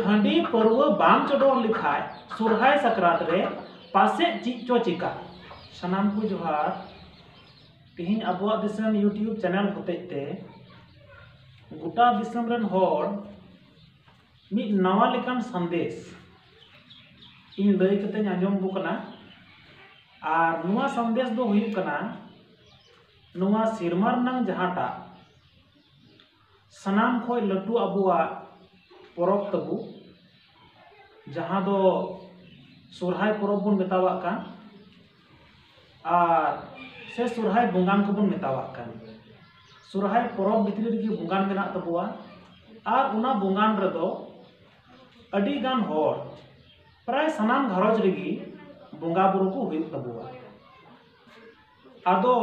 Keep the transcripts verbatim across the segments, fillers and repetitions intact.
ᱦᱟᱺᱰᱤ ᱯᱟᱹᱨᱣᱟᱹ ᱵᱟᱢ ᱪᱚᱰᱚᱨ ᱞᱮᱠᱷᱟᱡ ᱥᱚᱨᱦᱟᱭ ᱥᱟᱠᱨᱟᱛ ᱨᱮ ᱯᱟᱥᱮᱡ ᱪᱮᱫ ᱪᱚ ᱪᱤᱠᱟ᱾ ᱥᱟᱱᱟᱢ ᱠᱚ ᱡᱚᱦᱟᱨ᱾ ᱛᱤᱦᱤᱧ ᱟᱵᱚᱣᱟᱜ ᱫᱤᱥᱚᱢ YouTube ᱪᱮᱱᱮᱞ ᱦᱚᱛᱮᱡ ᱛᱮ ᱜᱚᱴᱟ ᱫᱤᱥᱚᱢ ᱨᱮᱱ ᱦᱚᱲ ᱢᱤᱫ ᱱᱟᱣᱟ ᱞᱮᱠᱟᱱ ᱥᱟᱸᱫᱮᱥ ᱤᱧ ᱞᱟᱹᱭ ᱠᱟᱛᱮᱧ ᱟᱸᱡᱚᱢ ᱟᱵᱚ ᱠᱟᱱᱟ᱾ ᱟᱨ ᱱᱚᱣᱟ ᱥᱟᱸᱫᱮᱥ ᱫᱚ ᱦᱩᱭᱩᱜ ᱠᱟᱱᱟ, ᱱᱚᱣᱟ ᱥᱮᱨᱢᱟ ᱨᱮᱱᱟᱝ ᱡᱟᱦᱟᱸᱴᱟᱜ ᱥᱟᱱᱟᱢ ᱠᱷᱚᱱ ᱞᱟᱹᱴᱩ ᱟᱵᱚᱣᱟᱜ ᱯᱚᱨᱚᱵᱽ ᱛᱟᱵᱚ, ᱡᱟᱦᱟᱸ ᱫᱚ ᱥᱚᱨᱦᱟᱭ ᱯᱚᱨᱚᱵᱽ ᱵᱚᱱ ᱢᱮᱛᱟᱣᱟᱜ ᱠᱟᱱ, ᱟᱨ ᱥᱮ ᱥᱚᱨᱦᱟᱭ ᱵᱚᱸᱜᱟᱱ ᱠᱚᱵᱚᱱ ᱢᱮᱛᱟᱣᱟᱜ ᱠᱟᱱ᱾ ᱥᱚᱨᱦᱟᱭ ᱯᱚᱨᱚᱵᱽ ᱵᱷᱤᱛᱨᱤ ᱨᱮᱜᱮ ᱵᱚᱸᱜᱟᱱ ᱢᱮᱱᱟᱜ ᱛᱟᱵᱚᱣᱟ᱾ ᱟᱨ ᱚᱱᱟ ᱵᱚᱸᱜᱟᱱ ᱨᱮᱫᱚ ᱟᱹᱰᱤ ᱜᱟᱱ ᱦᱚᱲ, ᱯᱨᱟᱭ ᱥᱟᱱᱟᱢ ᱜᱷᱟᱨᱚᱸᱡᱽ ᱨᱮᱜᱮ ᱵᱚᱸᱜᱟ ᱵᱩᱨᱩ ᱠᱚ ᱦᱩᱭᱩᱜ ᱛᱟᱵᱚᱣᱟ᱾ ᱟᱫᱚ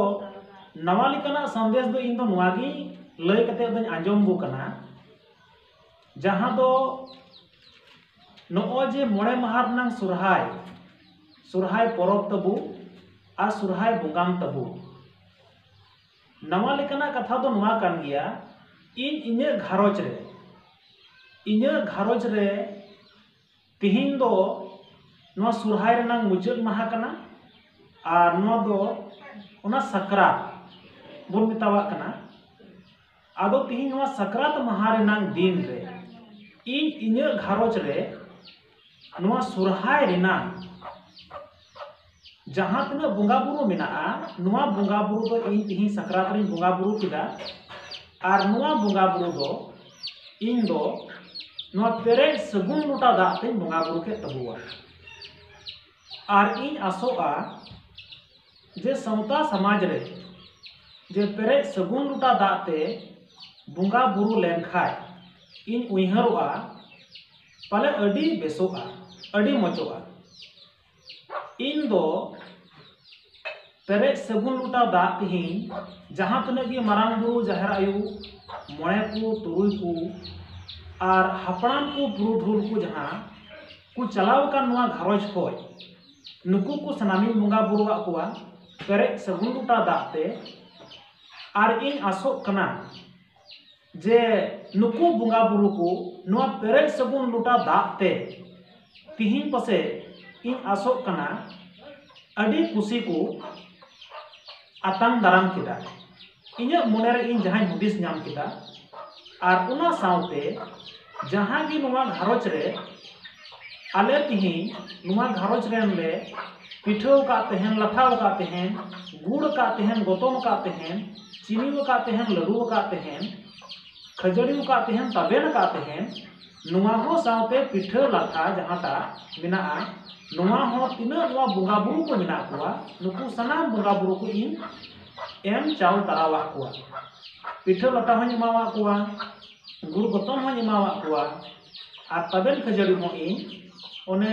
ᱱᱟᱣᱟ ᱞᱮᱠᱟᱱᱟᱜ ᱥᱟᱸᱫᱮᱥ ᱫᱚ ᱤᱧ ᱫᱚ ᱱᱚᱣᱟ ᱜᱮ ᱞᱟᱹᱭ ᱠᱟᱛᱮ ᱫᱚᱧ ᱟᱸᱡᱚᱢ ᱟᱵᱚ ᱠᱟᱱᱟ, ᱡᱟᱦᱟᱸ ᱫᱚ ᱱᱚᱜᱼᱚᱭ ᱡᱮ ᱢᱚᱬᱮ ᱢᱟᱦᱟ ᱨᱮᱱᱟᱝ ᱥᱚᱨᱦᱟᱭ, ᱥᱚᱨᱦᱟᱭ ᱯᱚᱨᱚᱵᱽ ᱛᱟᱵᱚ ᱟᱨ ᱥᱚᱨᱦᱟᱭ ᱵᱚᱸᱜᱟᱱ ᱛᱟᱵᱚ, ᱱᱟᱣᱟ ᱞᱮᱠᱟᱱᱟᱜ ᱠᱟᱛᱷᱟ ᱫᱚ ᱱᱚᱣᱟ ᱠᱟᱱ ᱜᱮᱭᱟ, ᱤᱧ ᱤᱧᱟᱹᱜ ᱜᱷᱟᱨᱚᱸᱡᱽ ᱨᱮ, ᱤᱧᱟᱹᱜ ᱜᱷᱟᱨᱚᱸᱡᱽ ᱨᱮ ᱛᱤᱦᱤᱧ ᱫᱚ ᱱᱚᱣᱟ ᱥᱚᱨᱦᱟᱭ ᱨᱮᱱᱟᱝ ᱢᱩᱪᱟᱹᱫ ᱢᱟᱦᱟ ᱠᱟᱱᱟ᱾ ᱟᱨ ᱱᱚᱣᱟ ᱫᱚ ᱚᱱᱟ ᱥᱟᱠᱨᱟᱛ ᱵᱚᱱ ᱢᱮᱛᱟᱣᱟᱜ ᱠᱟᱱᱟ᱾ ᱟᱫᱚ ᱛᱤᱦᱤᱧ ᱱᱚᱣᱟ ᱥᱟᱠᱨᱟᱛ ᱢᱟᱦᱟ ᱨᱮᱱᱟᱝ ᱫᱤᱱ ᱨᱮ ᱤᱧ ᱤᱧᱟᱹᱜ ᱜᱷᱟᱨᱚᱸᱡᱽ ᱨᱮ ᱱᱚᱣᱟ ᱥᱚᱨᱦᱟᱭ ᱨᱮᱱᱟᱝ ᱡᱟᱦᱟᱸ ᱛᱤᱱᱟᱹᱜ ᱵᱚᱸᱜᱟ ᱵᱩᱨᱩ ᱢᱮᱱᱟᱜᱼᱟ, ᱱᱚᱣᱟ ᱵᱚᱸᱜᱟ ᱵᱩᱨᱩ ᱫᱚ ᱤᱧ ᱛᱤᱦᱤᱧ ᱥᱟᱠᱨᱟᱛ ᱨᱤᱧ ᱵᱚᱸᱜᱟ ᱵᱩᱨᱩ ᱠᱮᱫᱟ᱾ ᱟᱨ ᱱᱚᱣᱟ ᱵᱚᱸᱜᱟ ᱵᱩᱨᱩ ᱫᱚ ᱤᱧ ᱫᱚ ᱱᱚᱣᱟ ᱯᱮᱨᱮᱡ ᱥᱟᱹᱜᱩᱱ ᱞᱚᱴᱟ ᱫᱟᱜ ᱛᱮᱧ ᱵᱚᱸᱜᱟ ᱵᱩᱨᱩ ᱠᱮᱫ ᱛᱟᱵᱚᱣᱟ᱾ ᱟᱨ ᱤᱧ ᱟᱥᱚᱜᱼᱟ ᱡᱮ ᱥᱟᱶᱛᱟ ᱥᱚᱢᱟᱡᱽ ᱨᱮ ᱡᱮ ᱯᱮᱨᱮᱡ ᱥᱟᱹᱜᱩᱱ ᱞᱚᱴᱟ ᱫᱟᱜ ᱛᱮ ᱵᱚᱸᱜᱟ ᱵᱩᱨᱩ ᱞᱮᱱᱠᱷᱟᱡ, ᱤᱧ ᱩᱭᱦᱟᱹᱨᱚᱜᱼᱟ, ᱯᱟᱞᱮ ᱟᱹᱰᱤ ᱵᱮᱥᱚᱜᱼᱟ, ᱟᱹᱰᱤ ᱢᱚᱡᱚᱜᱼᱟ᱾ ᱤᱧ ᱫᱚ ᱯᱮᱨᱮᱡ ᱥᱟᱹᱜᱩᱱ ᱞᱚᱴᱟ ᱫᱟᱜ ᱛᱤᱦᱤᱧ ᱡᱟᱦᱟᱸ ᱛᱤᱱᱟᱹᱜ ᱜᱮ ᱢᱟᱨᱟᱝ ᱵᱩᱨᱩ, ᱡᱟᱦᱮᱨ ᱟᱭᱳ, ᱢᱚᱬᱮ ᱠᱚ, ᱛᱩᱨᱩᱭ ᱠᱚ ᱟᱨ ᱦᱟᱯᱲᱟᱢ ᱠᱚ, ᱯᱩᱨᱩᱫᱷᱩᱞ ᱠᱚ ᱡᱟᱦᱟᱸ ᱠᱚ ᱪᱟᱞᱟᱣ ᱟᱠᱟᱱ ᱱᱚᱣᱟ ᱜᱷᱟᱨᱚᱸᱡᱽ ᱠᱷᱚᱡ, ᱱᱩᱠᱩ ᱠᱚ ᱥᱟᱱᱟᱢᱤᱧ ᱵᱚᱸᱜᱟ ᱵᱩᱨᱩᱣᱟᱜ ᱠᱚᱣᱟ ᱯᱮᱨᱮᱡ ᱥᱟᱹᱜᱩᱱ ᱞᱚᱴᱟ ᱫᱟᱜ ᱛᱮ᱾ ᱟᱨ ᱤᱧ ᱟᱥᱚᱜ ᱠᱟᱱᱟ ᱡᱮ ᱱᱩᱠᱩ ᱵᱚᱸᱜᱟ ᱵᱩᱨᱩ ᱠᱚ ᱱᱚᱣᱟ ᱯᱮᱨᱮᱡ ᱥᱟᱹᱜᱩᱱ ᱞᱚᱴᱟ ᱫᱟᱜ ᱛᱮ ᱛᱤᱦᱤᱧ ᱯᱟᱥᱮᱡ ᱤᱧ ᱟᱥᱚᱜ ᱠᱟᱱᱟ ᱟᱹᱰᱤ ᱠᱩᱥᱤ ᱠᱚ ᱟᱛᱟᱝ ᱫᱟᱨᱟᱢ ᱠᱮᱫᱟ᱾ ᱤᱧᱟᱹᱜ ᱢᱚᱱᱮᱨᱮ ᱤᱧ ᱡᱟᱦᱟᱸᱧ ᱦᱩᱫᱤᱥ ᱧᱟᱢ ᱠᱮᱫᱟ, ᱟᱨ ᱚᱱᱟ ᱥᱟᱶᱛᱮ ᱡᱟᱦᱟᱸ ᱜᱮ ᱱᱚᱣᱟ ᱜᱷᱟᱨᱚᱸᱡᱽ ᱨᱮ ᱟᱞᱮ ᱛᱤᱦᱤᱧ ᱱᱚᱣᱟ ᱜᱷᱟᱨᱚᱸᱡᱽ ᱨᱮᱱ ᱞᱮ ᱯᱤᱴᱷᱟᱹ ᱟᱠᱟᱫ ᱛᱟᱦᱮᱱ, ᱞᱟᱴᱷᱟ ᱟᱠᱟᱫ ᱛᱟᱦᱮᱱ, ᱜᱩᱲ ᱟᱠᱟᱫ ᱛᱟᱦᱮᱱ, ᱜᱚᱛᱚᱢ ᱟᱠᱟᱫ ᱛᱟᱦᱮᱱ, ᱪᱤᱱᱤ ᱟᱠᱟᱫ ᱛᱟᱦᱮᱱ, ᱞᱟᱹᱰᱩ ᱟᱠᱟᱫ ᱛᱟᱦᱮᱱ, ᱠᱷᱟᱹᱡᱟᱹᱲᱤ ᱟᱠᱟᱫ ᱛᱟᱦᱮᱱ, ᱛᱟᱵᱮᱱ ᱟᱠᱟᱫ ᱛᱟᱦᱮᱱ, ᱱᱚᱣᱟ ᱦᱚᱸ ᱥᱟᱶᱛᱮ ᱯᱤᱴᱷᱟᱹ ᱞᱟᱴᱷᱟ ᱡᱟᱦᱟᱸᱴᱟᱜ ᱢᱮᱱᱟᱜᱼᱟ, ᱱᱚᱣᱟ ᱦᱚᱸ ᱛᱤᱱᱟᱹᱜ ᱱᱚᱣᱟ ᱵᱚᱸᱜᱟ ᱵᱩᱨᱩ ᱠᱚ ᱢᱮᱱᱟᱜ ᱠᱚᱣᱟ, ᱱᱩᱠᱩ ᱥᱟᱱᱟᱢ ᱵᱚᱸᱜᱟ ᱵᱩᱨᱩ ᱠᱚ ᱤᱧ ᱮᱢ ᱪᱟᱞ ᱛᱟᱨᱟᱣᱟᱜ ᱠᱚᱣᱟ᱾ ᱯᱤᱴᱷᱟᱹ ᱞᱟᱴᱷᱟ ᱦᱚᱸᱧ ᱮᱢᱟᱣᱟᱜ ᱠᱚᱣᱟ, ᱜᱩᱲ ᱜᱚᱛᱚᱢ ᱦᱚᱸᱧ ᱮᱢᱟᱣᱟᱜ ᱠᱚᱣᱟ, ᱟᱨ ᱛᱟᱵᱮᱱ ᱠᱷᱟᱹᱡᱟᱹᱲᱤ ᱦᱚᱸ ᱤᱧ ᱚᱱᱮ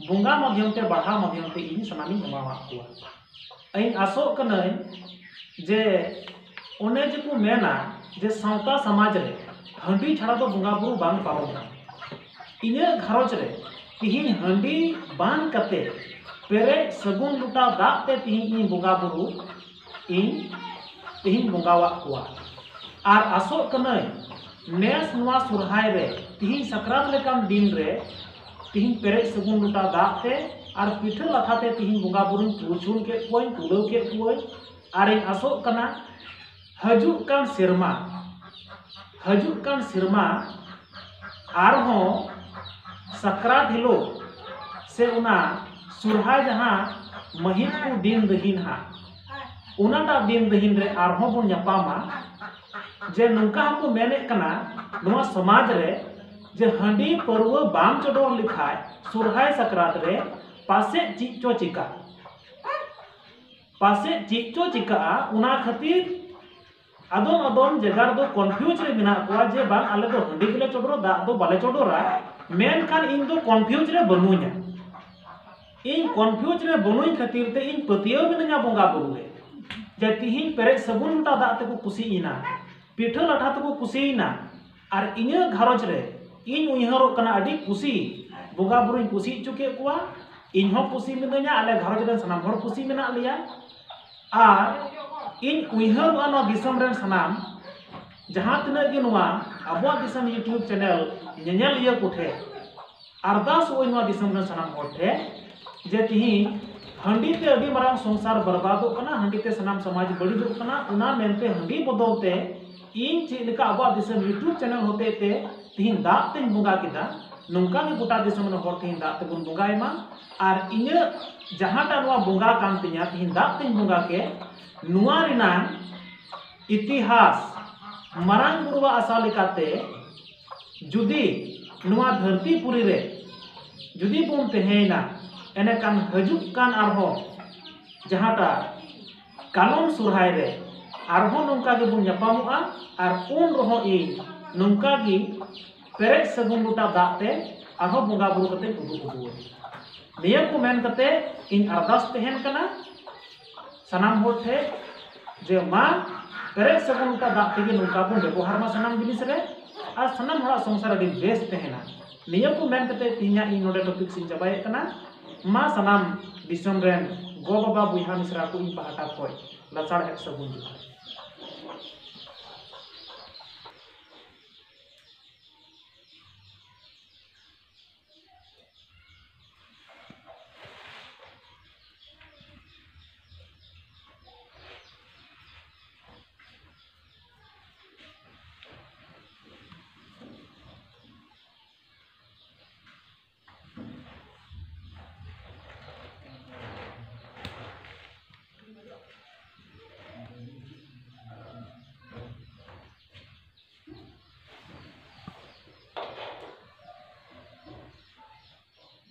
ᱵᱚᱸᱜᱟ ᱢᱟᱫᱽᱫᱷᱚᱢ ᱛᱮ, ᱵᱟᱦᱟ ᱢᱟᱫᱽᱫᱷᱚᱢ ᱛᱮ ᱤᱧ ᱥᱟᱱᱟᱢᱤᱧ ᱮᱢᱟᱣᱟᱜ ᱠᱚᱣᱟ᱾ ᱤᱧ ᱟᱥᱚᱜ ᱠᱟᱹᱱᱟᱹᱧ ᱡᱮ ᱚᱱᱮ ᱡᱮᱠᱚ ᱢᱮᱱᱟ ᱡᱮ ᱥᱟᱶᱛᱟ ᱥᱚᱢᱟᱡᱽ ᱨᱮ ᱦᱟᱺᱰᱤ ᱪᱷᱟᱲᱟ ᱫᱚ ᱵᱚᱸᱜᱟ ᱵᱩᱨᱩ ᱵᱟᱝ ᱯᱟᱨᱚᱢᱚᱜᱼᱟ᱾ ᱤᱧᱟᱹᱜ ᱜᱷᱟᱨᱚᱸᱡᱽ ᱨᱮ ᱛᱤᱦᱤᱧ ᱦᱟᱺᱰᱤ ᱵᱟᱝ ᱠᱟᱛᱮ ᱯᱮᱨᱮᱡ ᱥᱟᱹᱜᱩᱱ ᱞᱚᱴᱟ ᱫᱟᱜ ᱛᱮ ᱛᱤᱦᱤᱧ ᱤᱧ ᱵᱚᱸᱜᱟ ᱵᱩᱨᱩ ᱤᱧ ᱛᱤᱦᱤᱧ ᱵᱚᱸᱜᱟᱣᱟᱜ ᱠᱚᱣᱟ᱾ ᱟᱨ ᱟᱥᱚᱜ ᱠᱟᱹᱱᱟᱹᱧ ᱱᱮᱥ ᱱᱚᱣᱟ ᱥᱚᱨᱦᱟᱭ ᱨᱮ ᱛᱤᱦᱤᱧ ᱥᱟᱠᱨᱟᱛ ᱞᱮᱠᱟᱱ ᱫᱤᱱ ᱨᱮ ᱛᱤᱦᱤᱧ ᱯᱮᱨᱮᱡ ᱥᱟᱹᱜᱩᱱ ᱞᱚᱴᱟ ᱫᱟᱜ ᱛᱮ ᱟᱨ ᱯᱤᱴᱷᱟᱹ ᱞᱟᱴᱷᱟ ᱛᱮ ᱛᱤᱦᱤᱧ ᱵᱚᱸᱜᱟ ᱵᱩᱨᱩᱧ ᱯᱩᱨᱪᱷᱩᱱ ᱠᱮᱫ ᱠᱚᱣᱟᱹᱧ, ᱠᱩᱞᱟᱹᱣ ᱠᱮᱫ ᱠᱚᱣᱟᱹᱧ᱾ ᱟᱨᱤᱧ ᱟᱥᱚᱜ ᱠᱟᱱᱟ ᱦᱤᱡᱩᱜ ᱠᱟᱱ ᱥᱮᱨᱢᱟ, ᱦᱤᱡᱩᱜ ᱠᱟᱱ ᱥᱮᱨᱢᱟ ᱟᱨᱦᱚᱸ ᱥᱟᱠᱨᱟᱛ ᱦᱤᱞᱳᱜ ᱥᱮ ᱚᱱᱟ ᱥᱚᱨᱦᱟᱭ ᱡᱟᱦᱟᱸ ᱢᱟᱹᱦᱤᱛ ᱠᱚ ᱫᱤᱱ ᱫᱟᱹᱦᱤᱱ ᱦᱟᱸᱜ, ᱚᱱᱟᱴᱟᱜ ᱫᱤᱱ ᱫᱟᱹᱦᱤᱱ ᱨᱮ ᱟᱨᱦᱚᱸ ᱵᱚᱱ ᱧᱟᱯᱟᱢᱟ᱾ ᱡᱮ ᱱᱚᱝᱠᱟ ᱦᱚᱸᱠᱚ ᱢᱮᱱᱮᱫ ᱠᱟᱱᱟ ᱱᱚᱣᱟ ᱥᱚᱢᱟᱡᱽ ᱨᱮ ᱡᱮ ᱦᱟᱺᱰᱤ ᱯᱟᱹᱨᱣᱟᱹ ᱵᱟᱢ ᱪᱚᱰᱚᱨ ᱞᱮᱠᱷᱟᱡ ᱥᱚᱨᱦᱟᱭ ᱥᱟᱠᱨᱟᱛ ᱨᱮ ᱯᱟᱥᱮᱡ ᱪᱮᱫ ᱪᱚ ᱪᱤᱠᱟ, ᱯᱟᱥᱮᱡ ᱪᱮᱫ ᱪᱚ ᱪᱤᱠᱟᱜᱼᱟ᱾ ᱚᱱᱟ ᱠᱷᱟᱹᱛᱤᱨ ᱟᱫᱚᱢ ᱟᱫᱚᱢ ᱡᱟᱭᱜᱟ ᱨᱮᱫᱚ confuse ᱨᱮ ᱢᱮᱱᱟᱜ ᱠᱚᱣᱟ ᱡᱮ ᱵᱟᱝ, ᱟᱞᱮ ᱫᱚ ᱦᱟᱺᱰᱤ ᱜᱮᱞᱮ ᱪᱚᱰᱚᱨᱟ, ᱫᱟᱜ ᱫᱚ ᱵᱟᱞᱮ ᱪᱚᱰᱚᱨᱟ᱾ ᱢᱮᱱᱠᱷᱟᱱ ᱤᱧ ᱫᱚ confuse ᱨᱮ ᱵᱟᱹᱱᱩᱧᱟ᱾ ᱤᱧ confuse ᱨᱮ ᱵᱟᱹᱱᱩᱧ ᱠᱷᱟᱹᱛᱤᱨ ᱛᱮ ᱤᱧ ᱯᱟᱹᱛᱭᱟᱹᱣ ᱢᱤᱱᱟᱹᱧᱟ ᱵᱚᱸᱜᱟ ᱵᱩᱨᱩ ᱨᱮ, ᱡᱮ ᱛᱤᱦᱤᱧ ᱯᱮᱨᱮᱡ ᱥᱟᱹᱜᱩᱱ ᱞᱚᱴᱟ ᱫᱟᱜ ᱛᱮᱠᱚ ᱠᱩᱥᱤᱭᱮᱱᱟ, ᱯᱤᱴᱷᱟᱹ ᱞᱟᱴᱷᱟ ᱛᱮᱠᱚ ᱠᱩᱥᱤᱭᱮᱱᱟ, ᱟᱨ ᱤᱧᱟᱹᱜ ᱜᱷᱟᱨᱚᱸᱡᱽ ᱨᱮ ᱤᱧ ᱩᱭᱦᱟᱹᱨᱚᱜ ᱠᱟᱱᱟ ᱟᱹᱰᱤ ᱠᱩᱥᱤ, ᱵᱚᱸᱜᱟ ᱵᱩᱨᱩᱧ ᱠᱩᱥᱤ ᱦᱚᱪᱚ ᱠᱮᱫ ᱠᱚᱣᱟ, ᱤᱧ ᱦᱚᱸ ᱠᱩᱥᱤ ᱢᱤᱱᱟᱹᱧᱟ, ᱟᱞᱮ ᱜᱷᱟᱨᱚᱸᱡᱽ ᱨᱮᱱ ᱥᱟᱱᱟᱢ ᱦᱚᱲ ᱠᱩᱥᱤ ᱢᱮᱱᱟᱜ ᱞᱮᱭᱟ᱾ ᱟᱨ ᱤᱧ ᱩᱭᱦᱟᱹᱨᱚᱜᱼᱟ ᱱᱚᱣᱟ ᱫᱤᱥᱚᱢ ᱨᱮᱱ ᱥᱟᱱᱟᱢ ᱡᱟᱦᱟᱸ ᱛᱤᱱᱟᱹᱜ ᱜᱮ ᱱᱚᱣᱟ ᱟᱵᱚᱣᱟᱜ ᱫᱤᱥᱚᱢ YouTube channel ᱧᱮᱧᱮᱞᱤᱭᱟᱹ ᱠᱚᱴᱷᱮᱱ ᱟᱨᱫᱟᱥ ᱦᱩᱭ ᱱᱚᱣᱟ ᱫᱤᱥᱚᱢ ᱨᱮᱱ ᱥᱟᱱᱟᱢ ᱦᱚᱲ ᱴᱷᱮᱱ, ᱡᱮ ᱛᱤᱦᱤᱧ ᱦᱟᱺᱰᱤ ᱛᱮ ᱟᱹᱰᱤ ᱢᱟᱨᱟᱝ ᱥᱚᱝᱥᱟᱨ ᱵᱚᱨᱵᱟᱫᱚᱜ ᱠᱟᱱᱟ, ᱦᱟᱺᱰᱤ ᱛᱮ ᱥᱟᱱᱟᱢ ᱥᱚᱢᱟᱡᱽ ᱵᱟᱹᱲᱤᱡᱚᱜ ᱠᱟᱱᱟ, ᱚᱱᱟ ᱢᱮᱱᱛᱮ ᱦᱟᱺᱰᱤ ᱵᱚᱫᱚᱞ ᱛᱮ ᱤᱧ ᱪᱮᱫ ᱞᱮᱠᱟ ᱟᱵᱚᱣᱟᱜ ᱫᱤᱥᱚᱢ YouTube channel ᱦᱚᱛᱮᱡ ᱛᱮ ᱛᱤᱦᱤᱧ ᱫᱟᱜ ᱛᱮᱧ ᱵᱚᱸᱜᱟ ᱠᱮᱫᱟ, ᱱᱚᱝᱠᱟ ᱜᱮ ᱜᱚᱴᱟ ᱫᱤᱥᱚᱢ ᱨᱮᱱ ᱦᱚᱲ ᱛᱤᱦᱤᱧ ᱫᱟᱜ ᱛᱮᱵᱚᱱ ᱵᱚᱸᱜᱟᱭ ᱢᱟ᱾ ᱟᱨ ᱤᱧᱟᱹᱜ ᱡᱟᱦᱟᱸᱴᱟᱜ ᱱᱚᱣᱟ ᱵᱚᱸᱜᱟ ᱠᱟᱱ ᱛᱤᱧᱟ, ᱛᱤᱦᱤᱧ ᱫᱟᱜ ᱛᱮᱧ ᱵᱚᱸᱜᱟ ᱠᱮᱫ, ᱱᱚᱣᱟ ᱨᱮᱱᱟᱝ ᱤᱛᱤᱦᱟᱥ ᱢᱟᱨᱟᱝ ᱵᱩᱨᱩᱣᱟᱜ ᱟᱥᱟ ᱞᱮᱠᱟᱛᱮ ᱡᱩᱫᱤ ᱱᱚᱣᱟ ᱫᱷᱟᱹᱨᱛᱤ ᱯᱩᱨᱤ ᱨᱮ ᱡᱩᱫᱤ ᱵᱚᱱ ᱛᱟᱦᱮᱸᱭᱮᱱᱟ, ᱮᱸᱰᱮᱠᱷᱟᱱ ᱦᱤᱡᱩᱜ ᱠᱟᱱ ᱟᱨᱦᱚᱸ ᱡᱟᱦᱟᱸᱴᱟᱜ ᱠᱟᱞᱚᱢ ᱥᱚᱨᱦᱟᱭ ᱨᱮ ᱟᱨᱦᱚᱸ ᱱᱚᱝᱠᱟ ᱜᱮᱵᱚᱱ ᱧᱟᱯᱟᱢᱚᱜᱼᱟ᱾ ᱟᱨ ᱩᱱ ᱨᱮᱦᱚᱸ ᱤᱧ ᱱᱚᱝᱠᱟ ᱜᱮ ᱯᱮᱨᱮᱡ ᱥᱟᱹᱜᱩᱱ ᱞᱚᱴᱟ ᱫᱟᱜ ᱛᱮ ᱟᱨᱦᱚᱸ ᱵᱚᱸᱜᱟ ᱵᱩᱨᱩ ᱠᱟᱛᱮ ᱩᱫᱩᱜ ᱩᱫᱩᱜ ᱟᱹᱧ᱾ ᱱᱤᱭᱟᱹ ᱠᱚ ᱢᱮᱱ ᱠᱟᱛᱮ ᱤᱧ ᱟᱨᱫᱟᱥ ᱛᱟᱦᱮᱱ ᱠᱟᱱᱟ ᱥᱟᱱᱟᱢ ᱦᱚᱲ ᱴᱷᱮᱱ, ᱡᱮ ᱢᱟ ᱯᱮᱨᱮᱡ ᱥᱟᱹᱜᱩᱱ ᱞᱚᱴᱟ ᱫᱟᱜ ᱛᱮᱜᱮ ᱱᱚᱝᱠᱟ ᱵᱚᱱ ᱵᱮᱵᱚᱦᱟᱨ ᱢᱟ ᱥᱟᱱᱟᱢ ᱡᱤᱱᱤᱥ ᱨᱮ, ᱟᱨ ᱥᱟᱱᱟᱢ ᱦᱚᱲᱟᱜ ᱥᱚᱝᱥᱟᱨ ᱟᱹᱰᱤ ᱵᱮᱥ ᱛᱟᱦᱮᱱᱟ᱾ ᱱᱤᱭᱟᱹ ᱠᱚ ᱢᱮᱱ ᱠᱟᱛᱮ ᱛᱮᱦᱮᱧᱟᱜ ᱤᱧ ᱱᱚᱰᱮ topic ᱤᱧ ᱪᱟᱵᱟᱭᱮᱫ ᱠᱟᱱᱟ᱾ ᱢᱟ ᱥᱟᱱᱟᱢ ᱫᱤᱥᱚᱢ ᱨᱮᱱ ᱜᱚ ᱵᱟᱵᱟ ᱵᱚᱭᱦᱟ ᱢᱤᱥᱨᱟ ᱠᱚ ᱤᱧ ᱯᱟᱦᱴᱟ ᱠᱷᱚᱱ ᱞᱟᱥᱟᱲᱦᱮᱫ ᱥᱟᱹᱜᱩᱱ ᱡᱚᱦᱟᱨ᱾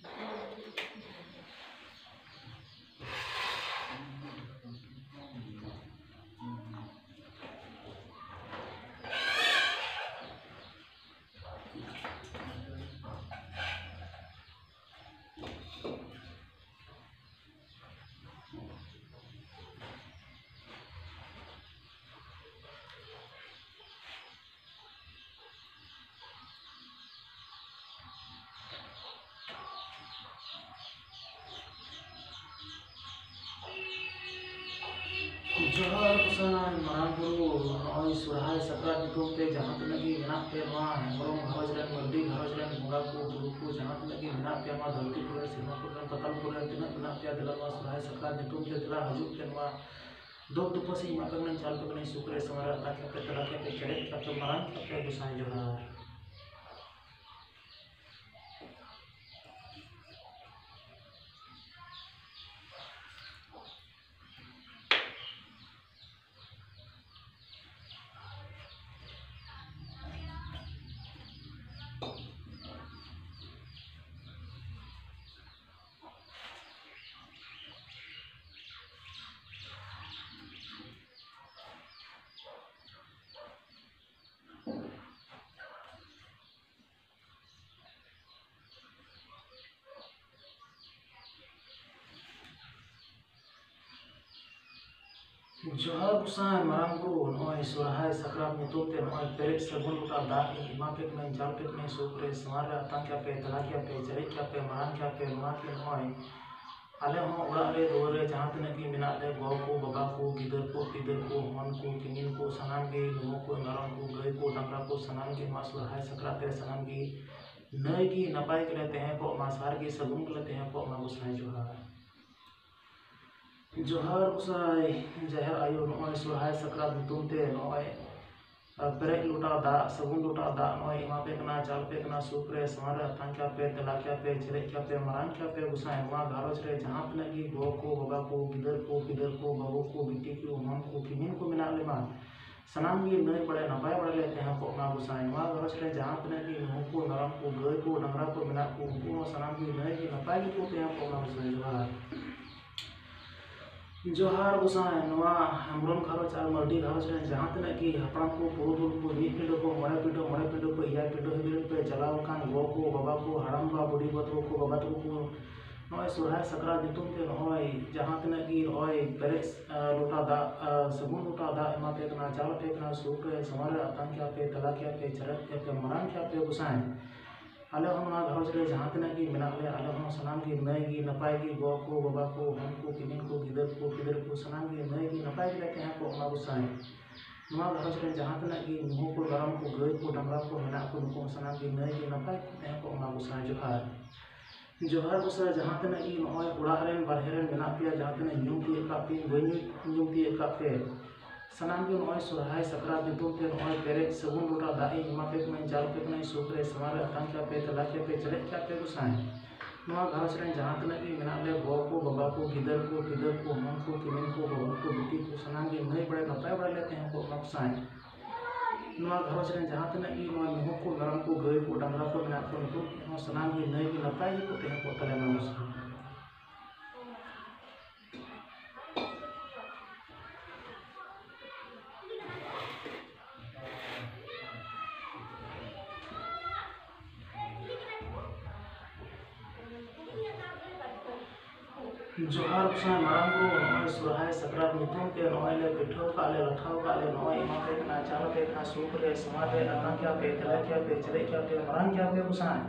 ᱥᱚᱨᱦᱟᱭ ᱥᱟᱠᱨᱟᱛ ᱧᱩᱛᱩᱢ ᱛᱮ ᱡᱟᱦᱟᱸ ᱛᱤᱱᱟᱹᱜ ᱜᱮ ᱢᱮᱱᱟᱜ ᱯᱮ ᱱᱚᱣᱟ ᱦᱮᱢᱵᱨᱚᱢ ᱜᱷᱟᱨᱚᱸᱡᱽ ᱨᱮᱱ, ᱢᱟᱹᱨᱰᱤ ᱜᱷᱟᱨᱚᱸᱡᱽ ᱨᱮᱱ, ᱵᱚᱸᱜᱟ ᱠᱚ, ᱵᱩᱨᱩ ᱠᱚ, ᱡᱟᱦᱟᱸ ᱛᱤᱱᱟᱹᱜ ᱜᱮ ᱢᱮᱱᱟᱜ ᱯᱮᱭᱟ ᱱᱚᱣᱟ ᱫᱷᱟᱹᱨᱛᱤ ᱯᱩᱨᱤ ᱨᱮ, ᱥᱮᱨᱢᱟ ᱯᱩᱨᱤ ᱨᱮᱱ ᱯᱟᱛᱟᱞ ᱯᱩᱨᱤ ᱨᱮᱱ ᱛᱤᱱᱟᱹᱜ ᱢᱮᱱᱟᱜ ᱯᱮᱭᱟ, ᱫᱮᱞᱟ ᱱᱚᱣᱟ ᱥᱚᱨᱦᱟᱭ ᱥᱟᱠᱨᱟᱛ ᱧᱩᱛᱩᱢ ᱛᱮ ᱫᱮᱞᱟ ᱦᱤᱡᱩᱜ ᱯᱮ ᱱᱚᱣᱟ ᱫᱩᱠ ᱛᱩᱯᱟᱹᱥᱤ ᱮᱢᱟ ᱯᱮ ᱠᱟᱹᱱᱟᱹᱧ, ᱪᱟᱞ ᱯᱮ ᱠᱟᱹᱱᱟᱹᱧ ᱥᱩᱠ ᱨᱮ, ᱥᱮᱨᱢᱟ ᱨᱮ ᱟᱛᱟᱝ ᱠᱟᱛᱮ, ᱛᱮᱞᱟ ᱠᱟᱛᱮ, ᱯᱮᱨᱮᱡ ᱠᱟᱛᱮ, ᱢᱟᱨᱟᱝ ᱠᱟᱛᱮ ᱜᱚᱸᱥᱟᱭ ᱡᱚᱦᱟᱨ᱾ ᱡᱚᱦᱟᱨ ᱜᱚᱸᱥᱟᱭ ᱢᱟᱨᱟᱝ ᱵᱩᱨᱩ, ᱱᱚᱜᱼᱚᱭ ᱥᱚᱨᱦᱟᱭ ᱥᱟᱠᱨᱟᱛ ᱧᱩᱛᱩᱢ ᱛᱮ ᱱᱚᱜᱼᱚᱭ ᱯᱮᱨᱮᱡ ᱥᱟᱹᱜᱩᱱ ᱞᱚᱴᱟ ᱫᱟᱜ ᱤᱧ ᱮᱢᱟ ᱯᱮ ᱠᱟᱹᱱᱟᱹᱧ, ᱪᱟᱞ ᱯᱮ ᱠᱟᱹᱱᱟᱹᱧ ᱥᱩᱠ ᱨᱮ, ᱥᱮᱨᱢᱟ ᱨᱮ ᱟᱛᱟᱝ ᱠᱮᱭᱟ ᱯᱮ, ᱛᱮᱞᱟ ᱠᱮᱭᱟ ᱯᱮ, ᱪᱮᱨᱮᱡ ᱠᱮᱭᱟ ᱯᱮ, ᱢᱟᱨᱟᱝ ᱠᱮᱭᱟ ᱯᱮ, ᱱᱚᱣᱟ ᱠᱤ ᱱᱚᱜᱼᱚᱭ ᱟᱞᱮ ᱦᱚᱸ ᱚᱲᱟᱜ ᱨᱮ ᱫᱩᱣᱟᱹᱨ ᱨᱮ ᱡᱟᱦᱟᱸ ᱛᱤᱱᱟᱹᱜ ᱜᱮ ᱢᱮᱱᱟᱜ ᱞᱮ, ᱜᱚ ᱠᱚ, ᱵᱟᱵᱟ ᱠᱚ, ᱜᱤᱫᱟᱹᱨ ᱠᱚ, ᱯᱤᱫᱟᱹᱨ ᱠᱚ, ᱦᱚᱱ ᱠᱚ, ᱠᱤᱢᱤᱱ ᱠᱚ, ᱥᱟᱱᱟᱢ ᱜᱮ, ᱢᱤᱦᱩ ᱠᱚ, ᱢᱮᱨᱚᱢ ᱠᱚ, ᱜᱟᱹᱭ ᱠᱚ, ᱰᱟᱝᱨᱟ ᱠᱚ, ᱥᱟᱱᱟᱢ ᱜᱮ ᱱᱚᱣᱟ ᱥᱚᱨᱦᱟᱭ ᱥᱟᱠᱨᱟᱛ ᱨᱮ ᱥᱟᱱᱟᱢ ᱜᱮ ᱱᱟᱹᱭ ᱜᱮ ᱱᱟᱯᱟᱭ ᱜᱮᱞᱮ ᱛᱟᱦᱮᱸ ᱠᱚᱜ ᱢᱟ, ᱥᱟᱨ ᱜᱮ ᱥᱟᱹᱜᱩᱱ ᱜᱮᱞᱮ ᱛᱟᱦᱮᱸ ᱠᱚᱜ ᱢᱟ, ᱜᱚᱸᱥᱟᱭ ᱡᱚᱦᱟᱨ᱾ ᱡᱚᱦᱟᱨ ᱜᱚᱸᱥᱟᱭ ᱡᱟᱦᱮᱨ ᱟᱭᱳ, ᱱᱚᱜᱼᱚᱭ ᱥᱚᱨᱦᱟᱭ ᱥᱟᱠᱨᱟᱛ ᱧᱩᱛᱩᱢ ᱛᱮ ᱱᱚᱜᱼᱚᱭ ᱯᱮᱨᱮᱡ ᱞᱚᱴᱟ ᱫᱟᱜ, ᱥᱟᱹᱜᱩᱱ ᱞᱚᱴᱟ ᱫᱟᱜ ᱱᱚᱜᱼᱚᱭ ᱮᱢᱟ ᱯᱮ ᱠᱟᱱᱟ, ᱪᱟᱞ ᱯᱮ ᱠᱟᱱᱟ ᱥᱩᱠ ᱨᱮ, ᱥᱮᱨᱢᱟ ᱨᱮ ᱟᱛᱟᱝ ᱠᱮᱭᱟ ᱯᱮ, ᱛᱮᱞᱟ ᱠᱮᱭᱟ ᱯᱮ, ᱪᱮᱨᱮᱡ ᱠᱮᱭᱟ ᱯᱮ, ᱢᱟᱨᱟᱝ ᱠᱮᱭᱟ ᱯᱮ ᱜᱚᱸᱥᱟᱭ᱾ ᱱᱚᱣᱟ ᱜᱷᱟᱨᱚᱸᱡᱽ ᱨᱮ ᱡᱟᱦᱟᱸ ᱛᱤᱱᱟᱹᱜ ᱜᱮ ᱜᱚ ᱠᱚ, ᱵᱟᱵᱟ ᱠᱚ, ᱜᱤᱫᱟᱹᱨ ᱠᱚ, ᱯᱤᱫᱟᱹᱨ ᱠᱚ, ᱵᱟᱹᱦᱩ ᱠᱚ, ᱵᱤᱴᱤ ᱠᱚ, ᱦᱚᱱ ᱠᱚ, ᱠᱤᱢᱤᱱ ᱠᱚ ᱢᱮᱱᱟᱜ ᱞᱮᱢᱟ, ᱥᱟᱱᱟᱢ ᱜᱮ ᱱᱟᱹᱭ ᱵᱟᱲᱮ ᱱᱟᱯᱟᱭ ᱵᱟᱲᱮ ᱞᱮ ᱛᱟᱦᱮᱸ ᱠᱚᱜ ᱢᱟ ᱜᱚᱸᱥᱟᱭ᱾ ᱱᱚᱣᱟ ᱜᱷᱟᱨᱚᱸᱡᱽ ᱨᱮ ᱡᱟᱦᱟᱸ ᱛᱤᱱᱟᱹᱜ ᱜᱮ ᱢᱤᱦᱩ ᱠᱚ, ᱢᱮᱨᱚᱢ ᱠᱚ, ᱜᱟᱹᱭ ᱠᱚ, ᱰᱟᱝᱨᱟ ᱠᱚ ᱢᱮᱱᱟᱜ ᱠᱚ, ᱩᱱᱠᱩ ᱦᱚᱸ ᱥᱟᱱᱟᱢ ᱜᱮ ᱱᱟᱹᱭ ᱜᱮ ᱱᱟᱯᱟᱭ ᱜᱮᱠᱚ ᱛᱟᱦᱮᱸ ᱠᱚᱜ ᱢᱟ ᱜᱚᱸᱥᱟᱭ᱾ ᱡᱚᱦᱟᱨ᱾ ᱡᱚᱦᱟᱨ ᱜᱚᱸᱥᱟᱭ, ᱱᱚᱣᱟ ᱦᱮᱢᱵᱨᱚᱢ ᱜᱷᱟᱨᱚᱸᱡᱽ ᱟᱨ ᱢᱟᱹᱨᱰᱤ ᱜᱷᱟᱨᱚᱸᱡᱽ ᱨᱮᱱ ᱡᱟᱦᱟᱸ ᱛᱤᱱᱟᱹᱜ ᱜᱮ ᱦᱟᱯᱲᱟᱢ ᱠᱚ, ᱯᱩᱨᱩᱫᱷᱩᱞ ᱠᱚ, ᱢᱤᱫ ᱯᱤᱸᱰᱟᱹ ᱠᱚ, ᱢᱚᱬᱮ ᱯᱤᱸᱰᱟᱹ, ᱢᱚᱬᱮ ᱯᱤᱸᱰᱟᱹ ᱠᱚ, ᱮᱭᱟᱭ ᱯᱤᱸᱰᱟᱹ ᱦᱟᱹᱵᱤᱡ ᱯᱮ ᱪᱟᱞᱟᱣ ᱟᱠᱟᱱ, ᱜᱚ ᱠᱚ, ᱵᱟᱵᱟ ᱠᱚ, ᱦᱟᱲᱟᱢ ᱵᱟ, ᱵᱩᱰᱷᱤ ᱜᱚ ᱛᱟᱠᱚ ᱠᱚ, ᱵᱟᱵᱟ ᱛᱟᱠᱚ ᱠᱚ, ᱱᱚᱜᱼᱚᱭ ᱥᱚᱨᱦᱟᱭ ᱥᱟᱠᱨᱟᱛ ᱧᱩᱛᱩᱢ ᱛᱮ ᱱᱚᱜᱼᱚᱭ ᱡᱟᱦᱟᱸ ᱛᱤᱱᱟᱹᱜ ᱜᱮ ᱱᱚᱜᱼᱚᱭ ᱯᱮᱨᱮᱡ, ᱟ, ᱞᱚᱴᱟ ᱫᱟᱜ, ᱟ, ᱥᱟᱹᱜᱩᱱ ᱞᱚᱴᱟ ᱫᱟᱜ ᱮᱢᱟ ᱯᱮ ᱠᱟᱱᱟ, ᱪᱟᱞ ᱯᱮ ᱠᱟᱱᱟ, ᱥᱩᱠ ᱨᱮ, ᱥᱟᱶᱟᱨ ᱨᱮ ᱟᱛᱟᱝ ᱠᱮᱭᱟ ᱯᱮ, ᱛᱮᱞᱟ ᱠᱮᱭᱟ ᱯᱮ, ᱪᱮᱨᱮᱡ ᱠᱮᱭᱟ ᱯᱮ, ᱢᱟᱨᱟᱝ ᱠᱮᱭᱟ ᱯᱮ ᱜᱚᱸᱥᱟᱭ᱾ ᱟᱞᱮ ᱦᱚᱸ ᱱᱚᱣᱟ ᱜᱷᱟᱨᱚᱸᱡᱽ ᱨᱮ ᱡᱟᱦᱟᱸ ᱛᱤᱱᱟᱹᱜ ᱜᱮ ᱢᱮᱱᱟᱜ ᱞᱮᱭᱟ, ᱟᱞᱮ ᱦᱚᱸ ᱥᱟᱱᱟᱢ ᱜᱮ ᱱᱟᱹᱭ ᱜᱮ ᱱᱟᱯᱟᱭ ᱜᱮ, ᱜᱚ ᱠᱚ, ᱵᱟᱵᱟ ᱠᱚ, ᱦᱚᱱ ᱠᱚ, ᱠᱤᱢᱤᱱ ᱠᱚ, ᱜᱤᱫᱟᱹᱨ ᱠᱚ, ᱯᱤᱫᱟᱹᱨ ᱠᱚ, ᱥᱟᱱᱟᱢ ᱜᱮ ᱱᱟᱹᱭ ᱜᱮ ᱱᱟᱯᱟᱭ ᱜᱮᱞᱮ ᱛᱟᱦᱮᱸ ᱠᱚᱜ ᱢᱟ ᱜᱚᱸᱥᱟᱭ᱾ ᱱᱚᱣᱟ ᱜᱷᱟᱨᱚᱸᱡᱽ ᱨᱮᱱ ᱡᱟᱦᱟᱸ ᱛᱤᱱᱟᱹᱜ ᱜᱮ ᱢᱤᱦᱩ ᱠᱚ, ᱢᱮᱨᱚᱢ ᱠᱚ, ᱜᱟᱹᱭ ᱠᱚ, ᱰᱟᱝᱨᱟ ᱠᱚ ᱢᱮᱱᱟᱜ ᱠᱚ, ᱱᱩᱠᱩ ᱦᱚᱸ ᱥᱟᱱᱟᱢ ᱜᱮ ᱱᱟᱹᱭ ᱜᱮ ᱱᱟᱯᱟᱭ ᱠᱚ ᱛᱟᱦᱮᱸ ᱠᱚᱜ ᱢᱟ ᱜᱚᱸᱥᱟᱭ᱾ ᱡᱚᱦᱟᱨ᱾ ᱡᱚᱦᱟᱨ ᱜᱚᱸᱥᱟᱭ, ᱡᱟᱦᱟᱸ ᱛᱤᱱᱟᱹᱜ ᱜᱮ ᱱᱚᱜᱼᱚᱭ ᱚᱲᱟᱜ ᱨᱮᱱ ᱵᱟᱨᱦᱮ ᱨᱮᱱ ᱢᱮᱱᱟᱜ ᱯᱮᱭᱟ, ᱡᱟᱦᱟᱸ ᱛᱤᱱᱟᱹᱜ ᱧᱩᱢ ᱛᱤᱭᱳᱜ ᱠᱟᱜ ᱯᱮ, ᱵᱟᱹᱧ ᱧᱩᱢ ᱛᱤᱭᱳᱜ ᱠᱟᱜ ᱯᱮ, ᱥᱟᱱᱟᱢ ᱜᱮ ᱱᱚᱜᱼᱚᱭ ᱥᱚᱨᱦᱟᱭ ᱥᱟᱠᱨᱟᱛ ᱧᱩᱛᱩᱢ ᱛᱮ ᱱᱚᱜᱼᱚᱭ ᱯᱮᱨᱮᱡ ᱥᱟᱹᱜᱩᱱ ᱞᱚᱴᱟ ᱫᱟᱜ ᱤᱧ ᱮᱢᱟ ᱯᱮ ᱠᱟᱹᱱᱟᱹᱧ, ᱪᱟᱞ ᱯᱮ ᱠᱟᱹᱱᱟᱹᱧ, ᱥᱩᱠ ᱨᱮ ᱥᱟᱶᱟᱨ ᱨᱮ ᱟᱛᱟᱝ ᱠᱮᱭᱟ ᱯᱮ, ᱛᱮᱞᱟ ᱠᱮᱭᱟ ᱯᱮ, ᱪᱮᱨᱮᱡ ᱠᱮᱭᱟ ᱯᱮ ᱜᱚᱸᱥᱟᱭ᱾ ᱱᱚᱣᱟ ᱜᱷᱟᱨᱚᱸᱡᱽ ᱨᱮᱱ ᱡᱟᱦᱟᱸ ᱛᱤᱱᱟᱹᱜ ᱜᱮ ᱢᱮᱱᱟᱜ ᱞᱮ, ᱜᱚ ᱠᱚ, ᱵᱟᱵᱟ ᱠᱚ, ᱜᱤᱫᱟᱹᱨ ᱠᱚ, ᱯᱤᱫᱟᱹᱨ ᱠᱚ, ᱦᱚᱱ ᱠᱚ, ᱠᱤᱢᱤᱱ ᱠᱚ, ᱵᱟᱹᱦᱩ ᱠᱚ, ᱵᱤᱴᱤ ᱠᱚ, ᱥᱟᱱᱟᱢ ᱜᱮ ᱱᱟᱹᱭ ᱵᱟᱲᱮ ᱱᱟᱯᱟᱭ ᱵᱟᱲᱮ ᱞᱮ ᱛᱟᱦᱮᱸ ᱠᱚᱜ ᱢᱟ ᱜᱚᱸᱥᱟᱭ᱾ ᱱᱚᱣᱟ ᱜᱷᱟᱨᱚᱸᱡᱽ ᱨᱮᱱ ᱡᱟᱦᱟᱸ ᱛᱤᱱᱟᱹᱜ ᱜᱮ ᱱᱚᱣᱟ ᱢᱤᱦᱩ ᱠᱚ, ᱢᱮᱨᱚᱢ ᱠᱚ, ᱜᱟᱹᱭ ᱠᱚ, ᱰᱟᱝᱨᱟ ᱠᱚ ᱢᱮᱱᱟᱜ ᱠᱚ, ᱱᱩᱠᱩ ᱦᱚᱸ ᱥᱟᱱᱟᱢ ᱜᱮ ᱱᱟᱹᱭ ᱜᱮ ᱱᱟᱯᱟᱭ ᱜᱮᱠᱚ ᱛᱟᱦᱮᱸ ᱠᱚᱜ ᱛᱟᱞᱮ ᱢᱟ ᱜᱚᱸᱥᱟᱭ᱾ ᱡᱚᱦᱟᱨ ᱜᱚᱸᱥᱟᱭ ᱢᱟᱨᱟᱝ ᱵᱩᱨᱩ, ᱱᱚᱜᱼᱚᱭ ᱥᱚᱨᱦᱟᱭ ᱥᱟᱠᱨᱟᱛ ᱧᱩᱛᱩᱢ ᱛᱮ ᱱᱚᱜᱼᱚᱭ ᱞᱮ ᱯᱤᱴᱷᱟᱹᱣ ᱠᱟᱜ ᱞᱮ, ᱞᱟᱴᱷᱟᱣ ᱠᱟᱜ ᱞᱮ, ᱱᱚᱜᱼᱚᱭ ᱮᱢᱟ ᱯᱮ ᱠᱟᱱᱟ, ᱪᱟᱞ ᱟᱯᱮ ᱠᱟᱱᱟ, ᱥᱩᱠ ᱨᱮ ᱥᱟᱶᱟᱨ ᱨᱮ ᱟᱛᱟᱝ ᱠᱮᱭᱟ ᱯᱮ, ᱛᱮᱞᱮ ᱠᱮᱭᱟ ᱯᱮ, ᱪᱮᱨᱮᱡ ᱠᱮᱭᱟ ᱯᱮ, ᱢᱟᱨᱟᱝ ᱠᱮᱭᱟ ᱯᱮ ᱜᱚᱸᱥᱟᱭ᱾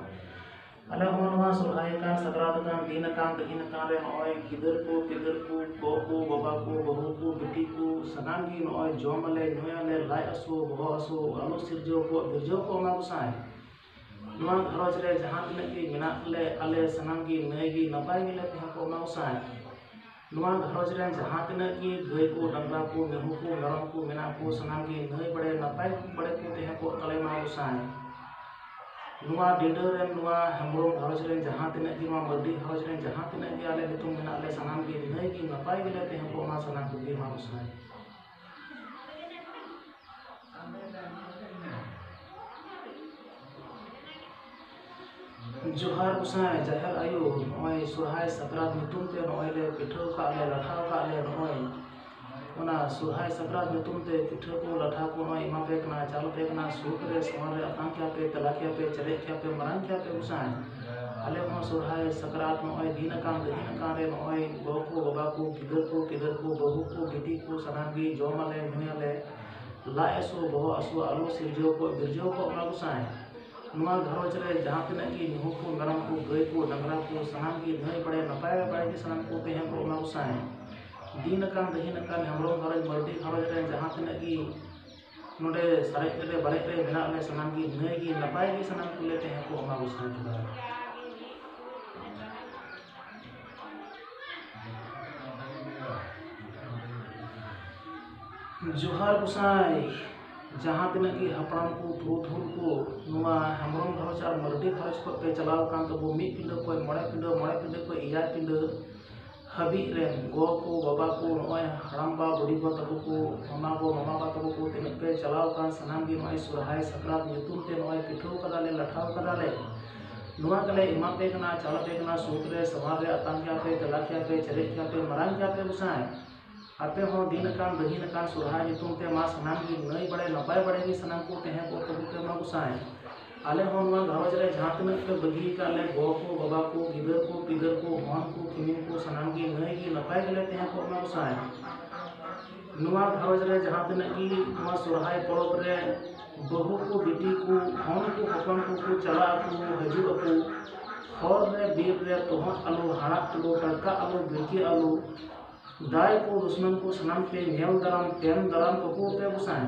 ᱟᱞᱮ ᱦᱚᱸ ᱱᱚᱣᱟ ᱥᱚᱨᱦᱟᱭ ᱟᱠᱟᱱ, ᱥᱟᱠᱨᱟᱛ ᱟᱠᱟᱱ, ᱫᱤᱱ ᱟᱠᱟᱱ, ᱛᱮᱦᱮᱧ ᱟᱠᱟᱱ ᱨᱮ ᱱᱚᱜᱼᱚᱭ ᱜᱤᱫᱟᱹᱨ ᱠᱚ, ᱯᱤᱫᱟᱹᱨ ᱠᱚ, ᱜᱚ ᱠᱚ, ᱵᱟᱵᱟ ᱠᱚ, ᱵᱟᱹᱦᱩ ᱠᱚ, ᱵᱤᱴᱤ ᱠᱚ, ᱥᱟᱱᱟᱢ ᱜᱮ ᱱᱚᱜᱼᱚᱭ ᱡᱚᱢ ᱟᱞᱮ, ᱧᱩᱭᱟᱞᱮ, ᱞᱟᱡ ᱦᱟᱹᱥᱩ, ᱵᱚᱦᱚᱜ ᱦᱟᱹᱥᱩ ᱟᱞᱚ ᱥᱤᱨᱡᱟᱹᱣ ᱠᱚᱜ, ᱵᱤᱨᱡᱟᱹᱣ ᱠᱚᱜ ᱢᱟ ᱜᱚᱸᱥᱟᱭ᱾ ᱱᱚᱣᱟ ᱜᱷᱟᱨᱚᱸᱡᱽ ᱨᱮ ᱡᱟᱦᱟᱸ ᱛᱤᱱᱟᱹᱜ ᱜᱮ ᱢᱮᱱᱟᱜ ᱞᱮ, ᱟᱞᱮ ᱥᱟᱱᱟᱢ ᱜᱮ ᱱᱟᱹᱭ ᱜᱮ ᱱᱟᱯᱟᱭ ᱜᱮᱞᱮ ᱛᱟᱦᱮᱸ ᱠᱚᱜ ᱢᱟ ᱜᱚᱸᱥᱟᱭ᱾ ᱱᱚᱣᱟ ᱜᱷᱟᱨᱚᱸᱡᱽ ᱨᱮᱱ ᱡᱟᱦᱟᱸ ᱛᱤᱱᱟᱹᱜ ᱜᱮ ᱜᱟᱹᱭ ᱠᱚ, ᱰᱟᱝᱨᱟ ᱠᱚ, ᱢᱤᱦᱩ ᱠᱚ, ᱢᱮᱨᱚᱢ ᱠᱚ ᱢᱮᱱᱟᱜ ᱠᱚ, ᱥᱟᱱᱟᱢ ᱜᱮ ᱱᱟᱹᱭ ᱵᱟᱲᱮ ᱱᱟᱯᱟᱭ ᱵᱟᱲᱮ ᱠᱚ ᱛᱟᱦᱮᱸ ᱠᱚᱜ ᱛᱟᱞᱮ ᱢᱟ ᱜᱚᱸᱥᱟᱭ᱾ ᱱᱚᱣᱟ ᱰᱤᱸᱰᱟᱹ ᱨᱮᱱ, ᱱᱚᱣᱟ ᱦᱮᱢᱵᱨᱚᱢ ᱜᱷᱟᱨᱚᱸᱡᱽ ᱨᱮᱱ ᱡᱟᱦᱟᱸ ᱛᱤᱱᱟᱹᱜ ᱜᱮ, ᱱᱚᱣᱟ ᱢᱟᱹᱨᱰᱤ ᱜᱷᱟᱨᱚᱸᱡᱽ ᱨᱮᱱ ᱡᱟᱦᱟᱸ ᱛᱤᱱᱟᱹᱜ ᱜᱮ ᱟᱞᱮ ᱧᱩᱛᱩᱢ ᱢᱮᱱᱟᱜ ᱞᱮ, ᱥᱟᱱᱟᱢ ᱜᱮ ᱱᱟᱹᱭ ᱜᱮ ᱱᱟᱯᱟᱭ ᱜᱮᱞᱮ ᱛᱟᱦᱮᱸ ᱠᱚᱜ ᱢᱟ ᱥᱟᱱᱟᱢ ᱠᱚᱜᱮ ᱢᱟ ᱜᱚᱸᱥᱟᱭ᱾ ᱡᱚᱦᱟᱨ ᱜᱚᱸᱥᱟᱭ ᱡᱟᱦᱮᱨ ᱟᱭᱳ, ᱱᱚᱜᱼᱚᱭ ᱥᱚᱨᱦᱟᱭ ᱥᱟᱠᱨᱟᱛ ᱧᱩᱛᱩᱢ ᱛᱮ ᱱᱚᱜᱼᱚᱭ ᱞᱮ ᱯᱤᱴᱷᱟᱹᱣ ᱠᱟᱜ ᱞᱮ, ᱞᱟᱴᱷᱟᱣ ᱠᱟᱜ ᱞᱮ, ᱱᱚᱜᱼᱚᱭ ᱚᱱᱟ ᱥᱚᱨᱦᱟᱭ ᱥᱟᱠᱨᱟᱛ ᱧᱩᱛᱩᱢ ᱛᱮ ᱯᱤᱴᱷᱟᱹ ᱠᱚ ᱞᱟᱴᱷᱟ ᱠᱚ ᱱᱚᱜᱼᱚᱭ ᱮᱢᱟ ᱯᱮ ᱠᱟᱱᱟ, ᱪᱟᱞ ᱯᱮ ᱠᱟᱱᱟ, ᱥᱩᱠ ᱨᱮ ᱥᱟᱶᱟᱨ ᱨᱮ ᱟᱛᱟᱝ ᱠᱮᱭᱟ ᱯᱮ, ᱛᱮᱞᱟ ᱠᱮᱭᱟ ᱯᱮ, ᱪᱮᱨᱮᱡ ᱠᱮᱭᱟ ᱯᱮ, ᱢᱟᱨᱟᱝ ᱠᱮᱭᱟ ᱯᱮ ᱜᱚᱸᱥᱟᱭ᱾ ᱟᱞᱮ ᱦᱚᱸ ᱥᱚᱨᱦᱟᱭ ᱥᱟᱠᱨᱟᱛ ᱱᱚᱜᱼᱚᱭ ᱫᱤᱱ ᱟᱠᱟᱱ ᱫᱤᱱ ᱟᱠᱟᱱ ᱨᱮ ᱱᱚᱜᱼᱚᱭ ᱜᱚ ᱠᱚ, ᱵᱟᱵᱟ ᱠᱚ, ᱜᱤᱫᱟᱹᱨ ᱠᱚ, ᱯᱤᱫᱟᱹᱨ ᱠᱚ, ᱵᱟᱹᱦᱩ ᱠᱚ, ᱵᱤᱴᱤ ᱠᱚ, ᱥᱟᱱᱟᱢ ᱜᱮ ᱡᱚᱢ ᱟᱞᱮ, ᱧᱩᱭᱟᱞᱮ, ᱞᱟᱡ ᱦᱟᱹᱥᱩ, ᱵᱚᱦᱚᱜ ᱦᱟᱹᱥᱩ ᱟᱞᱚ ᱥᱤᱨᱡᱟᱹᱣ ᱠᱚᱜ, ᱵᱤᱨᱡᱟᱹᱣ ᱠᱚᱜ ᱢᱟ ᱜᱚᱸᱥᱟᱭ᱾ ᱱᱚᱣᱟ ᱜᱷᱟᱨᱚᱸᱡᱽ ᱨᱮ ᱡᱟᱦᱟᱸ ᱛᱤᱱᱟᱹᱜ ᱜᱮ ᱢᱤᱦᱩ ᱠᱚ, ᱢᱮᱨᱚᱢ ᱠᱚ, ᱜᱟᱹᱭ ᱠᱚ, ᱰᱟᱝᱨᱟ ᱠᱚ, ᱥᱟᱱᱟᱢ ᱜᱮ ᱱᱟᱹᱭ ᱵᱟᱲᱮ ᱱᱟᱯᱟᱭ ᱵᱟᱲᱮ ᱜᱮ ᱥᱟᱱᱟᱢ ᱠᱚ ᱛᱟᱦᱮᱸ ᱠᱚᱜ ᱢᱟ ᱜᱚᱸᱥᱟᱭ᱾ ᱫᱤᱱ ᱟᱠᱟᱱ ᱫᱟᱹᱦᱤᱱ ᱟᱠᱟᱱ ᱦᱮᱢᱵᱨᱚᱢ ᱜᱷᱟᱨᱚᱸᱡᱽ, ᱢᱟᱹᱨᱰᱤ ᱜᱷᱟᱨᱚᱸᱡᱽ ᱨᱮᱱ ᱡᱟᱦᱟᱸ ᱛᱤᱱᱟᱹᱜ ᱜᱮ ᱱᱚᱰᱮ ᱥᱟᱨᱮᱡ ᱨᱮ ᱵᱟᱨᱮᱡ ᱨᱮ ᱢᱮᱱᱟᱜ ᱞᱮ ᱥᱟᱱᱟᱢ ᱜᱮ ᱱᱟᱹᱭ ᱜᱮ ᱱᱟᱯᱟᱭ ᱜᱮ ᱥᱟᱱᱟᱢ ᱠᱚᱞᱮ ᱛᱟᱦᱮᱸ ᱠᱚᱜ ᱢᱟ ᱜᱚᱸᱥᱟᱭ ᱡᱚᱦᱟᱨ᱾ ᱡᱚᱦᱟᱨ ᱜᱚᱸᱥᱟᱭ, ᱡᱟᱦᱟᱸ ᱛᱤᱱᱟᱹᱜ ᱜᱮ ᱦᱟᱯᱲᱟᱢ ᱠᱚ ᱯᱩᱨᱩᱫᱷᱩᱞ ᱠᱚ ᱱᱚᱣᱟ ᱦᱮᱢᱵᱨᱚᱢ ᱜᱷᱟᱨᱚᱸᱡᱽ ᱟᱨ ᱢᱟᱹᱨᱰᱤ ᱜᱷᱟᱨᱚᱸᱡᱽ ᱠᱷᱚᱱ ᱯᱮ ᱪᱟᱞᱟᱣ ᱟᱠᱟᱱ ᱛᱟᱵᱚ ᱢᱤᱫ ᱯᱤᱸᱰᱟᱹ ᱠᱷᱚᱱ ᱢᱚᱬᱮ ᱯᱤᱸᱰᱟᱹ, ᱢᱚᱬᱮ ᱯᱤᱸᱰᱟᱹ ᱠᱷᱚᱱ ᱮᱭᱟᱭ ᱯᱤᱸᱰᱟᱹ ᱦᱟᱹᱵᱤᱡ ᱨᱮᱱ ᱜᱚ ᱠᱚ, ᱵᱟᱵᱟ ᱠᱚ, ᱱᱚᱜᱼᱚᱭ ᱦᱟᱲᱟᱢ ᱵᱟ ᱵᱩᱰᱤ ᱜᱚ ᱛᱟᱠᱚ ᱠᱚ, ᱢᱟᱢᱟ ᱜᱚ ᱢᱟᱢᱟ ᱵᱟ ᱛᱟᱠᱚ ᱠᱚ ᱛᱤᱱᱟᱹᱜ ᱯᱮ ᱪᱟᱞᱟᱣ ᱟᱠᱟᱱ ᱥᱟᱱᱟᱢ ᱜᱮ ᱱᱚᱜᱼᱚᱭ ᱥᱚᱨᱦᱟᱭ ᱥᱟᱠᱨᱟᱛ ᱧᱩᱛᱩᱢ ᱛᱮ ᱱᱚᱜᱼᱚᱭ ᱯᱤᱴᱷᱟᱹᱣ ᱠᱟᱫᱟᱞᱮ, ᱞᱟᱴᱷᱟᱣ ᱠᱟᱫᱟᱞᱮ, ᱱᱚᱣᱟ ᱜᱮᱞᱮ ᱮᱢᱟ ᱯᱮ ᱠᱟᱱᱟ, ᱪᱟᱞ ᱟᱯᱮ ᱠᱟᱱᱟ, ᱥᱩᱠ ᱨᱮ ᱥᱟᱶᱟᱨ ᱨᱮ ᱟᱛᱟᱝ ᱠᱮᱭᱟ ᱯᱮ, ᱫᱮᱞᱟ ᱠᱮᱭᱟ ᱯᱮ, ᱪᱮᱨᱮᱡ ᱠᱮᱭᱟ ᱯᱮ, ᱢᱟᱨᱟᱝ ᱠᱮᱭᱟ ᱯᱮ ᱜᱚᱸᱥᱟᱭ᱾ ᱟᱯᱮ ᱦᱚᱸ ᱫᱤᱱ ᱟᱠᱟᱱ ᱫᱟᱹᱦᱤᱱ ᱟᱠᱟᱱ ᱥᱚᱨᱦᱟᱭ ᱧᱩᱛᱩᱢ ᱛᱮ ᱢᱟ ᱥᱟᱱᱟᱢ ᱜᱮ ᱱᱟᱹᱭ ᱵᱟᱲᱮ ᱱᱟᱯᱟᱭ ᱵᱟᱲᱮ ᱜᱮ ᱥᱟᱱᱟᱢ ᱠᱚ ᱛᱟᱦᱮᱸ ᱠᱚᱜ ᱛᱟᱵᱚ ᱯᱮ ᱢᱟ ᱜᱚᱸᱥᱟᱭ᱾ ᱟᱞᱮ ᱦᱚᱸ ᱱᱚᱣᱟ ᱜᱷᱟᱨᱚᱸᱡᱽ ᱨᱮ ᱡᱟᱦᱟᱸ ᱛᱤᱱᱟᱹᱜ ᱯᱮ ᱵᱟᱹᱜᱤ ᱟᱠᱟᱫ ᱞᱮ, ᱜᱚ ᱠᱚ, ᱵᱟᱵᱟ ᱠᱚ, ᱜᱤᱫᱟᱹᱨ ᱠᱚ, ᱯᱤᱫᱟᱹᱨ ᱠᱚ, ᱦᱚᱱ ᱠᱚ, ᱠᱤᱢᱤᱱ ᱠᱚ, ᱥᱟᱱᱟᱢ ᱜᱮ ᱱᱟᱹᱭ ᱜᱮ ᱱᱟᱯᱟᱭ ᱜᱮᱞᱮ ᱛᱟᱦᱮᱸ ᱠᱚᱜ ᱢᱟ ᱜᱚᱸᱥᱟᱭ᱾ ᱱᱚᱣᱟ ᱜᱷᱟᱨᱚᱸᱡᱽ ᱨᱮ ᱡᱟᱦᱟᱸ ᱛᱤᱱᱟᱹᱜ ᱜᱮ ᱱᱚᱣᱟ ᱥᱚᱨᱦᱟᱭ ᱯᱚᱨᱚᱵᱽ ᱨᱮ ᱵᱟᱹᱦᱩ ᱠᱚ, ᱵᱤᱴᱤ ᱠᱚ, ᱦᱚᱱ ᱠᱚ, ᱦᱚᱯᱚᱱ ᱠᱚᱠᱚ ᱪᱟᱞᱟᱜ ᱟᱠᱚ, ᱦᱤᱡᱩᱜ ᱟᱠᱚ, ᱦᱚᱨ ᱨᱮ ᱵᱤᱨ ᱨᱮ ᱛᱚᱦᱚᱫ ᱟᱞᱚ, ᱦᱟᱲᱟᱜ ᱟᱞᱚ, ᱴᱟᱴᱠᱟ ᱟᱞᱚ, ᱵᱤᱲᱠᱤ ᱟᱞᱚ, ᱫᱟᱭ ᱠᱚ, ᱫᱩᱥᱢᱟᱱ ᱠᱚ ᱥᱟᱱᱟᱢ ᱯᱮ ᱧᱮᱞ ᱫᱟᱨᱟᱢ, ᱛᱮᱱ ᱫᱟᱨᱟᱢ ᱠᱟᱠᱚ ᱯᱮ ᱜᱚᱸᱥᱟᱭ᱾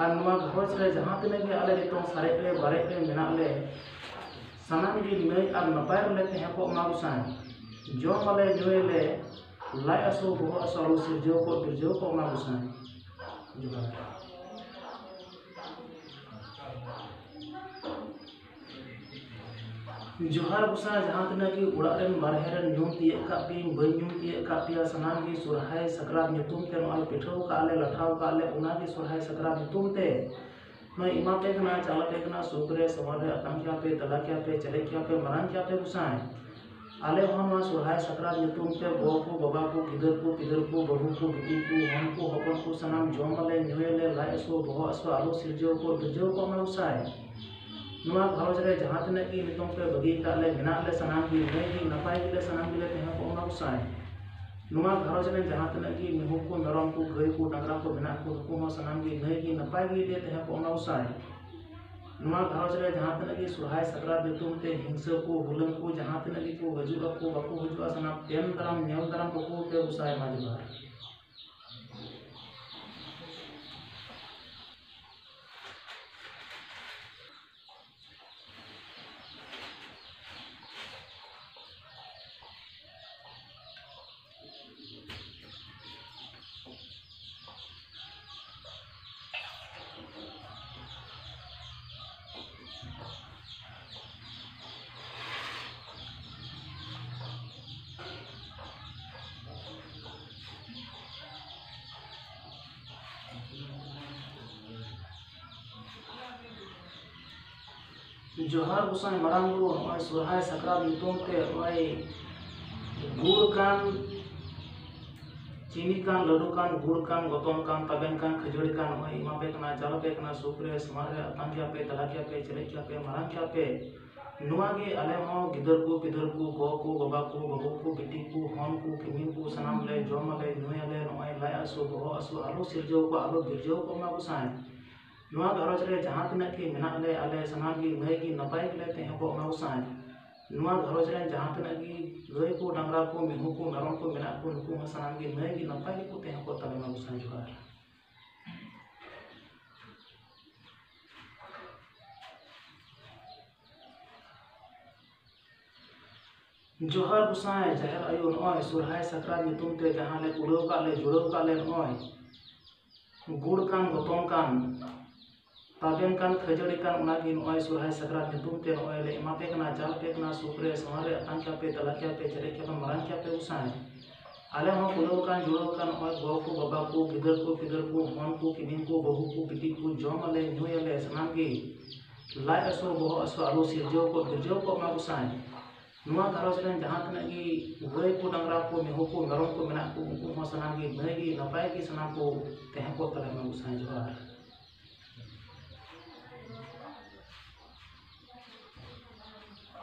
ᱟᱨ ᱱᱚᱣᱟ ᱜᱷᱟᱨᱚᱸᱡᱽ ᱨᱮ ᱡᱟᱦᱟᱸ ᱛᱤᱱᱟᱹᱜ ᱜᱮ ᱟᱞᱮ ᱱᱤᱛᱚᱝ ᱥᱟᱨᱮᱡ ᱨᱮ ᱵᱟᱨᱮᱡ ᱨᱮ ᱢᱮᱱᱟᱜ ᱞᱮ, ᱥᱟᱱᱟᱢ ᱜᱮ ᱱᱟᱹᱭ ᱟᱨ ᱱᱟᱯᱟᱭ ᱨᱮᱞᱮ ᱛᱟᱦᱮᱸ ᱠᱚᱜ ᱢᱟ ᱜᱚᱸᱥᱟᱭ᱾ ᱡᱚᱢ ᱟᱞᱮ ᱧᱩᱭᱟᱞᱮ, ᱞᱟᱡ ᱦᱟᱹᱥᱩ ᱵᱚᱦᱚᱜ ᱦᱟᱹᱥᱩ ᱟᱞᱚ ᱥᱤᱨᱡᱟᱹᱣ ᱠᱚᱜ, ᱵᱤᱨᱡᱟᱹᱣ ᱠᱚᱜ ᱢᱟ ᱜᱚᱸᱥᱟᱭ᱾ ᱡᱚᱦᱟᱨ᱾ ᱡᱚᱦᱟᱨ ᱜᱚᱸᱥᱟᱭ, ᱡᱟᱦᱟᱸ ᱛᱤᱱᱟᱹᱜ ᱜᱮ ᱚᱲᱟᱜ ᱨᱮᱱ ᱵᱟᱨᱦᱮ ᱨᱮᱱ ᱧᱩᱢ ᱛᱤᱭᱟᱹᱜ ᱠᱟᱜ ᱯᱮᱭᱟᱹᱧ, ᱵᱟᱹᱧ ᱧᱩᱢ ᱛᱤᱭᱟᱹᱜ ᱠᱟᱜ ᱯᱮᱭᱟ, ᱥᱟᱱᱟᱢ ᱜᱮ ᱥᱚᱨᱦᱟᱭ ᱥᱟᱠᱨᱟᱛ ᱧᱩᱛᱩᱢ ᱛᱮ ᱱᱚᱜᱼᱚᱭ ᱯᱤᱴᱷᱟᱹᱣ ᱠᱟᱜᱼᱟ ᱞᱮ, ᱞᱟᱴᱷᱟᱣ ᱠᱟᱜᱼᱟ ᱞᱮ, ᱚᱱᱟ ᱜᱮ ᱥᱚᱨᱦᱟᱭ ᱥᱟᱠᱨᱟᱛ ᱧᱩᱛᱩᱢ ᱛᱮ ᱱᱚᱜᱼᱚᱭ ᱮᱢᱟ ᱯᱮ ᱠᱟᱱᱟ, ᱪᱟᱞ ᱟᱯᱮ ᱠᱟᱱᱟ, ᱥᱩᱠ ᱨᱮ ᱥᱟᱶᱟᱨ ᱨᱮ ᱟᱛᱟᱝ ᱠᱮᱭᱟ ᱯᱮ, ᱫᱮᱞᱟ ᱠᱮᱭᱟ ᱯᱮ, ᱪᱮᱨᱮᱡ ᱠᱮᱭᱟ ᱯᱮ, ᱢᱟᱨᱟᱝ ᱠᱮᱭᱟ ᱯᱮ ᱜᱚᱸᱥᱟᱭ᱾ ᱟᱞᱮ ᱦᱚᱸ ᱱᱚᱣᱟ ᱥᱚᱨᱦᱟᱭ ᱥᱟᱠᱨᱟᱛ ᱧᱩᱛᱩᱢ ᱛᱮ ᱜᱚ ᱠᱚ, ᱵᱟᱵᱟ ᱠᱚ, ᱜᱤᱫᱟᱹᱨ ᱠᱚ, ᱯᱤᱫᱟᱹᱨ ᱠᱚ, ᱵᱟᱹᱦᱩ ᱠᱚ, ᱵᱤᱴᱤ ᱠᱚ, ᱦᱚᱱ ᱠᱚ, ᱦᱚᱯᱚᱱ ᱠᱚ ᱥᱟᱱᱟᱢ ᱡᱚᱢ ᱟᱞᱮ, ᱧᱩᱭᱟᱞᱮ, ᱞᱟᱡ ᱦᱟᱹᱥᱩ, ᱵᱚᱦᱚᱜ ᱦᱟᱹᱥᱩ ᱟᱞᱚ ᱥᱤᱨᱡᱟᱹᱣ ᱠᱚᱜ, ᱵᱤᱨᱡᱟᱹᱣ ᱠᱚᱜ ᱢᱟ ᱜᱚᱸᱥᱟᱭ᱾ ᱱᱚᱣᱟ ᱜᱷᱟᱨᱚᱸᱡᱽ ᱨᱮ ᱡᱟᱦᱟᱸ ᱛᱤᱱᱟᱹᱜ ᱜᱮ ᱱᱤᱛᱚᱝ ᱯᱮ ᱵᱟᱹᱜᱤ ᱟᱠᱟᱫ ᱞᱮ, ᱢᱮᱱᱟᱜ ᱞᱮ ᱥᱟᱱᱟᱢ ᱜᱮ ᱱᱟᱹᱭ ᱜᱮ ᱱᱟᱯᱟᱭ ᱜᱮᱞᱮ ᱥᱟᱱᱟᱢ ᱜᱮᱞᱮ ᱛᱟᱦᱮᱸ ᱠᱚᱜ ᱢᱟ ᱜᱚᱸᱥᱟᱭ᱾ ᱱᱚᱣᱟ ᱜᱷᱟᱨᱚᱸᱡᱽ ᱨᱮ ᱡᱟᱦᱟᱸ ᱛᱤᱱᱟᱹᱜ ᱜᱮ ᱢᱤᱦᱩ ᱠᱚ, ᱢᱮᱨᱚᱢ ᱠᱚ, ᱜᱟᱹᱭ ᱠᱚ, ᱰᱟᱝᱨᱟ ᱠᱚ ᱢᱮᱱᱟᱜ ᱠᱚ, ᱱᱩᱠᱩ ᱦᱚᱸ ᱥᱟᱱᱟᱢ ᱜᱮ ᱱᱟᱹᱭ ᱜᱮ ᱱᱟᱯᱟᱭ ᱜᱮ ᱞᱮ ᱛᱟᱦᱮᱸ ᱠᱚᱜ ᱢᱟ ᱜᱚᱸᱥᱟᱭ᱾ ᱱᱚᱣᱟ ᱜᱷᱟᱨᱚᱸᱡᱽ ᱨᱮ ᱡᱟᱦᱟᱸ ᱛᱤᱱᱟᱹᱜ ᱜᱮ ᱥᱚᱨᱦᱟᱭ ᱥᱟᱠᱨᱟᱛ ᱧᱩᱛᱩᱢ ᱛᱮ ᱦᱤᱝᱥᱟᱹ ᱠᱚ, ᱦᱩᱞᱟᱹᱝ ᱠᱚ, ᱡᱟᱦᱟᱸ ᱛᱤᱱᱟᱹᱜ ᱜᱮᱠᱚ ᱦᱤᱡᱩᱜ ᱟᱠᱚ, ᱵᱟᱠᱚ ᱦᱤᱡᱩᱜᱼᱟ, ᱥᱟᱱᱟᱢ ᱛᱮᱱ ᱫᱟᱨᱟᱢ, ᱧᱮᱞ ᱫᱟᱨᱟᱢ ᱠᱟᱠᱚ ᱯᱮ ᱜᱚᱸᱥᱟᱭ ᱢᱟ ᱡᱚᱦᱟᱨ᱾ ᱡᱚᱦᱟᱨ ᱜᱚᱸᱥᱟᱭ ᱢᱟᱨᱟᱝ ᱵᱩᱨᱩ, ᱱᱚᱜᱼᱚᱭ ᱥᱚᱨᱦᱟᱭ ᱥᱟᱠᱨᱟᱛ ᱧᱩᱛᱩᱢ ᱛᱮ ᱱᱚᱜᱼᱚᱭ ᱜᱩᱲ ᱠᱟᱱ, ᱪᱤᱱᱤ ᱠᱟᱱ, ᱞᱟᱹᱰᱩ ᱠᱟᱱ, ᱜᱩᱲ ᱠᱟᱱ, ᱜᱚᱛᱚᱢ ᱠᱟᱱ, ᱛᱟᱵᱮᱱ ᱠᱟᱱ, ᱠᱷᱟᱹᱡᱟᱹᱲᱤ ᱠᱟᱱ, ᱱᱚᱜᱼᱚᱭ ᱮᱢᱟ ᱯᱮ ᱠᱟᱱᱟ, ᱪᱟᱞ ᱟᱯᱮ ᱠᱟᱱᱟ, ᱥᱩᱠ ᱨᱮ ᱥᱟᱶᱟᱨ ᱨᱮ ᱟᱛᱟᱝ ᱠᱮᱭᱟ ᱯᱮ, ᱫᱟᱞᱟ ᱠᱮᱭᱟ ᱯᱮ, ᱪᱮᱨᱮᱡ ᱠᱮᱭᱟ ᱯᱮ, ᱢᱟᱨᱟᱝ ᱠᱮᱭᱟ ᱯᱮ᱾ ᱱᱚᱣᱟ ᱜᱮ ᱟᱞᱮ ᱦᱚᱸ ᱜᱤᱫᱟᱹᱨ ᱠᱚ, ᱯᱤᱫᱟᱹᱨ ᱠᱚ, ᱜᱚ ᱠᱚ, ᱵᱟᱵᱟ ᱠᱚ, ᱵᱟᱹᱦᱩ ᱠᱚ, ᱵᱤᱴᱤ ᱠᱚ, ᱦᱚᱱ ᱠᱚ, ᱠᱤᱢᱤᱱ ᱠᱚ, ᱥᱟᱱᱟᱢ ᱞᱮ ᱡᱚᱢ ᱟᱞᱮ, ᱧᱩᱭᱟᱞᱮ, ᱱᱚᱜᱼᱚᱭ ᱞᱟᱡ ᱦᱟᱹᱥᱩ, ᱵᱚᱦᱚᱜ ᱦᱟᱹᱥᱩ ᱟᱞᱚ ᱥᱤᱨᱡᱟᱹᱣ ᱠᱚ, ᱟᱞᱚ ᱵᱤᱨᱡᱟᱹᱣ ᱠᱚᱜ ᱢᱟ ᱜᱚᱸᱥᱟᱭ᱾ ᱱᱚᱣᱟ ᱜᱷᱟᱨᱚᱸᱡᱽ ᱨᱮ ᱡᱟᱦᱟᱸ ᱛᱤᱱᱟᱹᱜ ᱜᱮ ᱢᱮᱱᱟᱜ ᱞᱮ, ᱟᱞᱮ ᱥᱟᱱᱟᱢ ᱜᱮ ᱱᱟᱹᱭ ᱜᱮ ᱱᱟᱯᱟᱭ ᱜᱮᱞᱮ ᱛᱟᱦᱮᱸ ᱠᱚᱜ ᱢᱟ ᱜᱚᱸᱥᱟᱭ᱾ ᱱᱚᱣᱟ ᱜᱷᱟᱨᱚᱸᱡᱽ ᱨᱮᱱ ᱡᱟᱦᱟᱸ ᱛᱤᱱᱟᱹᱜ ᱜᱮ ᱜᱟᱹᱭ ᱠᱚ, ᱰᱟᱝᱨᱟ ᱠᱚ, ᱢᱤᱦᱩ ᱠᱚ, ᱢᱮᱨᱚᱢ ᱠᱚ ᱢᱮᱱᱟᱜ ᱠᱚ, ᱱᱩᱠᱩ ᱦᱚᱸ ᱥᱟᱱᱟᱢ ᱜᱮ ᱱᱟᱹᱭ ᱜᱮ ᱱᱟᱯᱟᱭ ᱜᱮᱠᱚ ᱛᱟᱦᱮᱸ ᱠᱚᱜ ᱛᱟᱞᱮ ᱢᱟ ᱜᱚᱸᱥᱟᱭ᱾ ᱡᱚᱦᱟᱨ᱾ ᱡᱚᱦᱟᱨ ᱜᱚᱸᱥᱟᱭ ᱡᱟᱦᱮᱨ ᱟᱭᱳ, ᱱᱚᱜᱼᱚᱭ ᱥᱚᱨᱦᱟᱭ ᱥᱟᱠᱨᱟᱛ ᱧᱩᱛᱩᱢ ᱛᱮ ᱡᱟᱦᱟᱸ ᱞᱮ ᱠᱩᱲᱟᱹᱣ ᱠᱟᱜ ᱞᱮ, ᱡᱩᱲᱟᱹᱣ ᱠᱟᱜ ᱞᱮ, ᱱᱚᱜᱼᱚᱭ ᱜᱩᱲ ᱠᱟᱱ, ᱜᱚᱛᱚᱢ ᱠᱟᱱ, ᱛᱟᱵᱮᱱ ᱠᱟᱱ, ᱠᱷᱟᱹᱡᱟᱹᱲᱤ ᱠᱟᱱ, ᱚᱱᱟ ᱜᱮ ᱱᱚᱜᱼᱚᱭ ᱥᱚᱨᱦᱟᱭ ᱥᱟᱠᱨᱟᱛ ᱧᱩᱛᱩᱢ ᱛᱮ ᱱᱚᱜᱼᱚᱭ ᱞᱮ ᱮᱢᱟ ᱯᱮ ᱠᱟᱱᱟ, ᱪᱟᱞ ᱯᱮ ᱠᱟᱱᱟ, ᱥᱩᱠ ᱨᱮ ᱥᱟᱶᱟᱨ ᱨᱮ ᱟᱛᱟᱝ ᱠᱮᱭᱟ ᱯᱮ, ᱫᱟᱞᱟ ᱠᱮᱭᱟ ᱯᱮ, ᱪᱮᱨᱮᱡ ᱠᱮᱭᱟ ᱯᱮ, ᱢᱟᱨᱟᱝ ᱠᱮᱭᱟ ᱯᱮ ᱜᱚᱸᱥᱟᱭ᱾ ᱟᱞᱮ ᱦᱚᱸ ᱠᱩᱲᱟᱹᱣ ᱠᱟᱱ, ᱡᱩᱲᱟᱹᱣ ᱠᱟᱱ, ᱱᱚᱜᱼᱚᱭ ᱜᱚ ᱠᱚ, ᱵᱟᱵᱟ ᱠᱚ, ᱜᱤᱫᱟᱹᱨ ᱠᱚ, ᱯᱤᱫᱟᱹᱨ ᱠᱚ, ᱦᱚᱱ ᱠᱚ, ᱠᱤᱢᱤᱱ ᱠᱚ, ᱵᱟᱹᱦᱩ ᱠᱚ, ᱵᱤᱴᱤ ᱠᱚ, ᱡᱚᱢ ᱟᱞᱮ, ᱧᱩᱭᱟᱞᱮ, ᱥᱟᱱᱟᱢ ᱜᱮ ᱞᱟᱡ ᱦᱟᱹᱥᱩ, ᱵᱚᱦᱚᱜ ᱦᱟᱹᱥᱩ ᱟᱞᱚ ᱥᱤᱨᱡᱟᱹᱣ ᱠᱚᱜ, ᱵᱤᱨᱡᱟᱹᱣ ᱠᱚᱜ ᱢᱟ ᱜᱚᱸᱥᱟᱭ᱾ ᱱᱚᱣᱟ ᱜᱷᱟᱨᱚᱸᱡᱽ ᱨᱮᱱ ᱡᱟᱦᱟᱸ ᱛᱤᱱᱟᱹᱜ ᱜᱮ ᱜᱟᱹᱭ ᱠᱚ, ᱰᱟᱝᱨᱟ ᱠᱚ, ᱢᱤᱦᱩ ᱠᱚ, ᱢᱮᱨᱚᱢ ᱠᱚ ᱢᱮᱱᱟᱜ ᱠᱚ, ᱩᱱᱠᱩ ᱦᱚᱸ ᱥᱟᱱᱟᱢ ᱜᱮ ᱱᱟᱹᱭ ᱜᱮ ᱱᱟᱯᱟᱭ ᱜᱮ ᱥᱟᱱᱟᱢ ᱠᱚ ᱛᱟᱦᱮᱸ ᱠᱚᱜ ᱛᱟᱞᱮ ᱢᱟ ᱜᱚᱸᱥᱟᱭ᱾ ᱡᱚᱦᱟᱨ᱾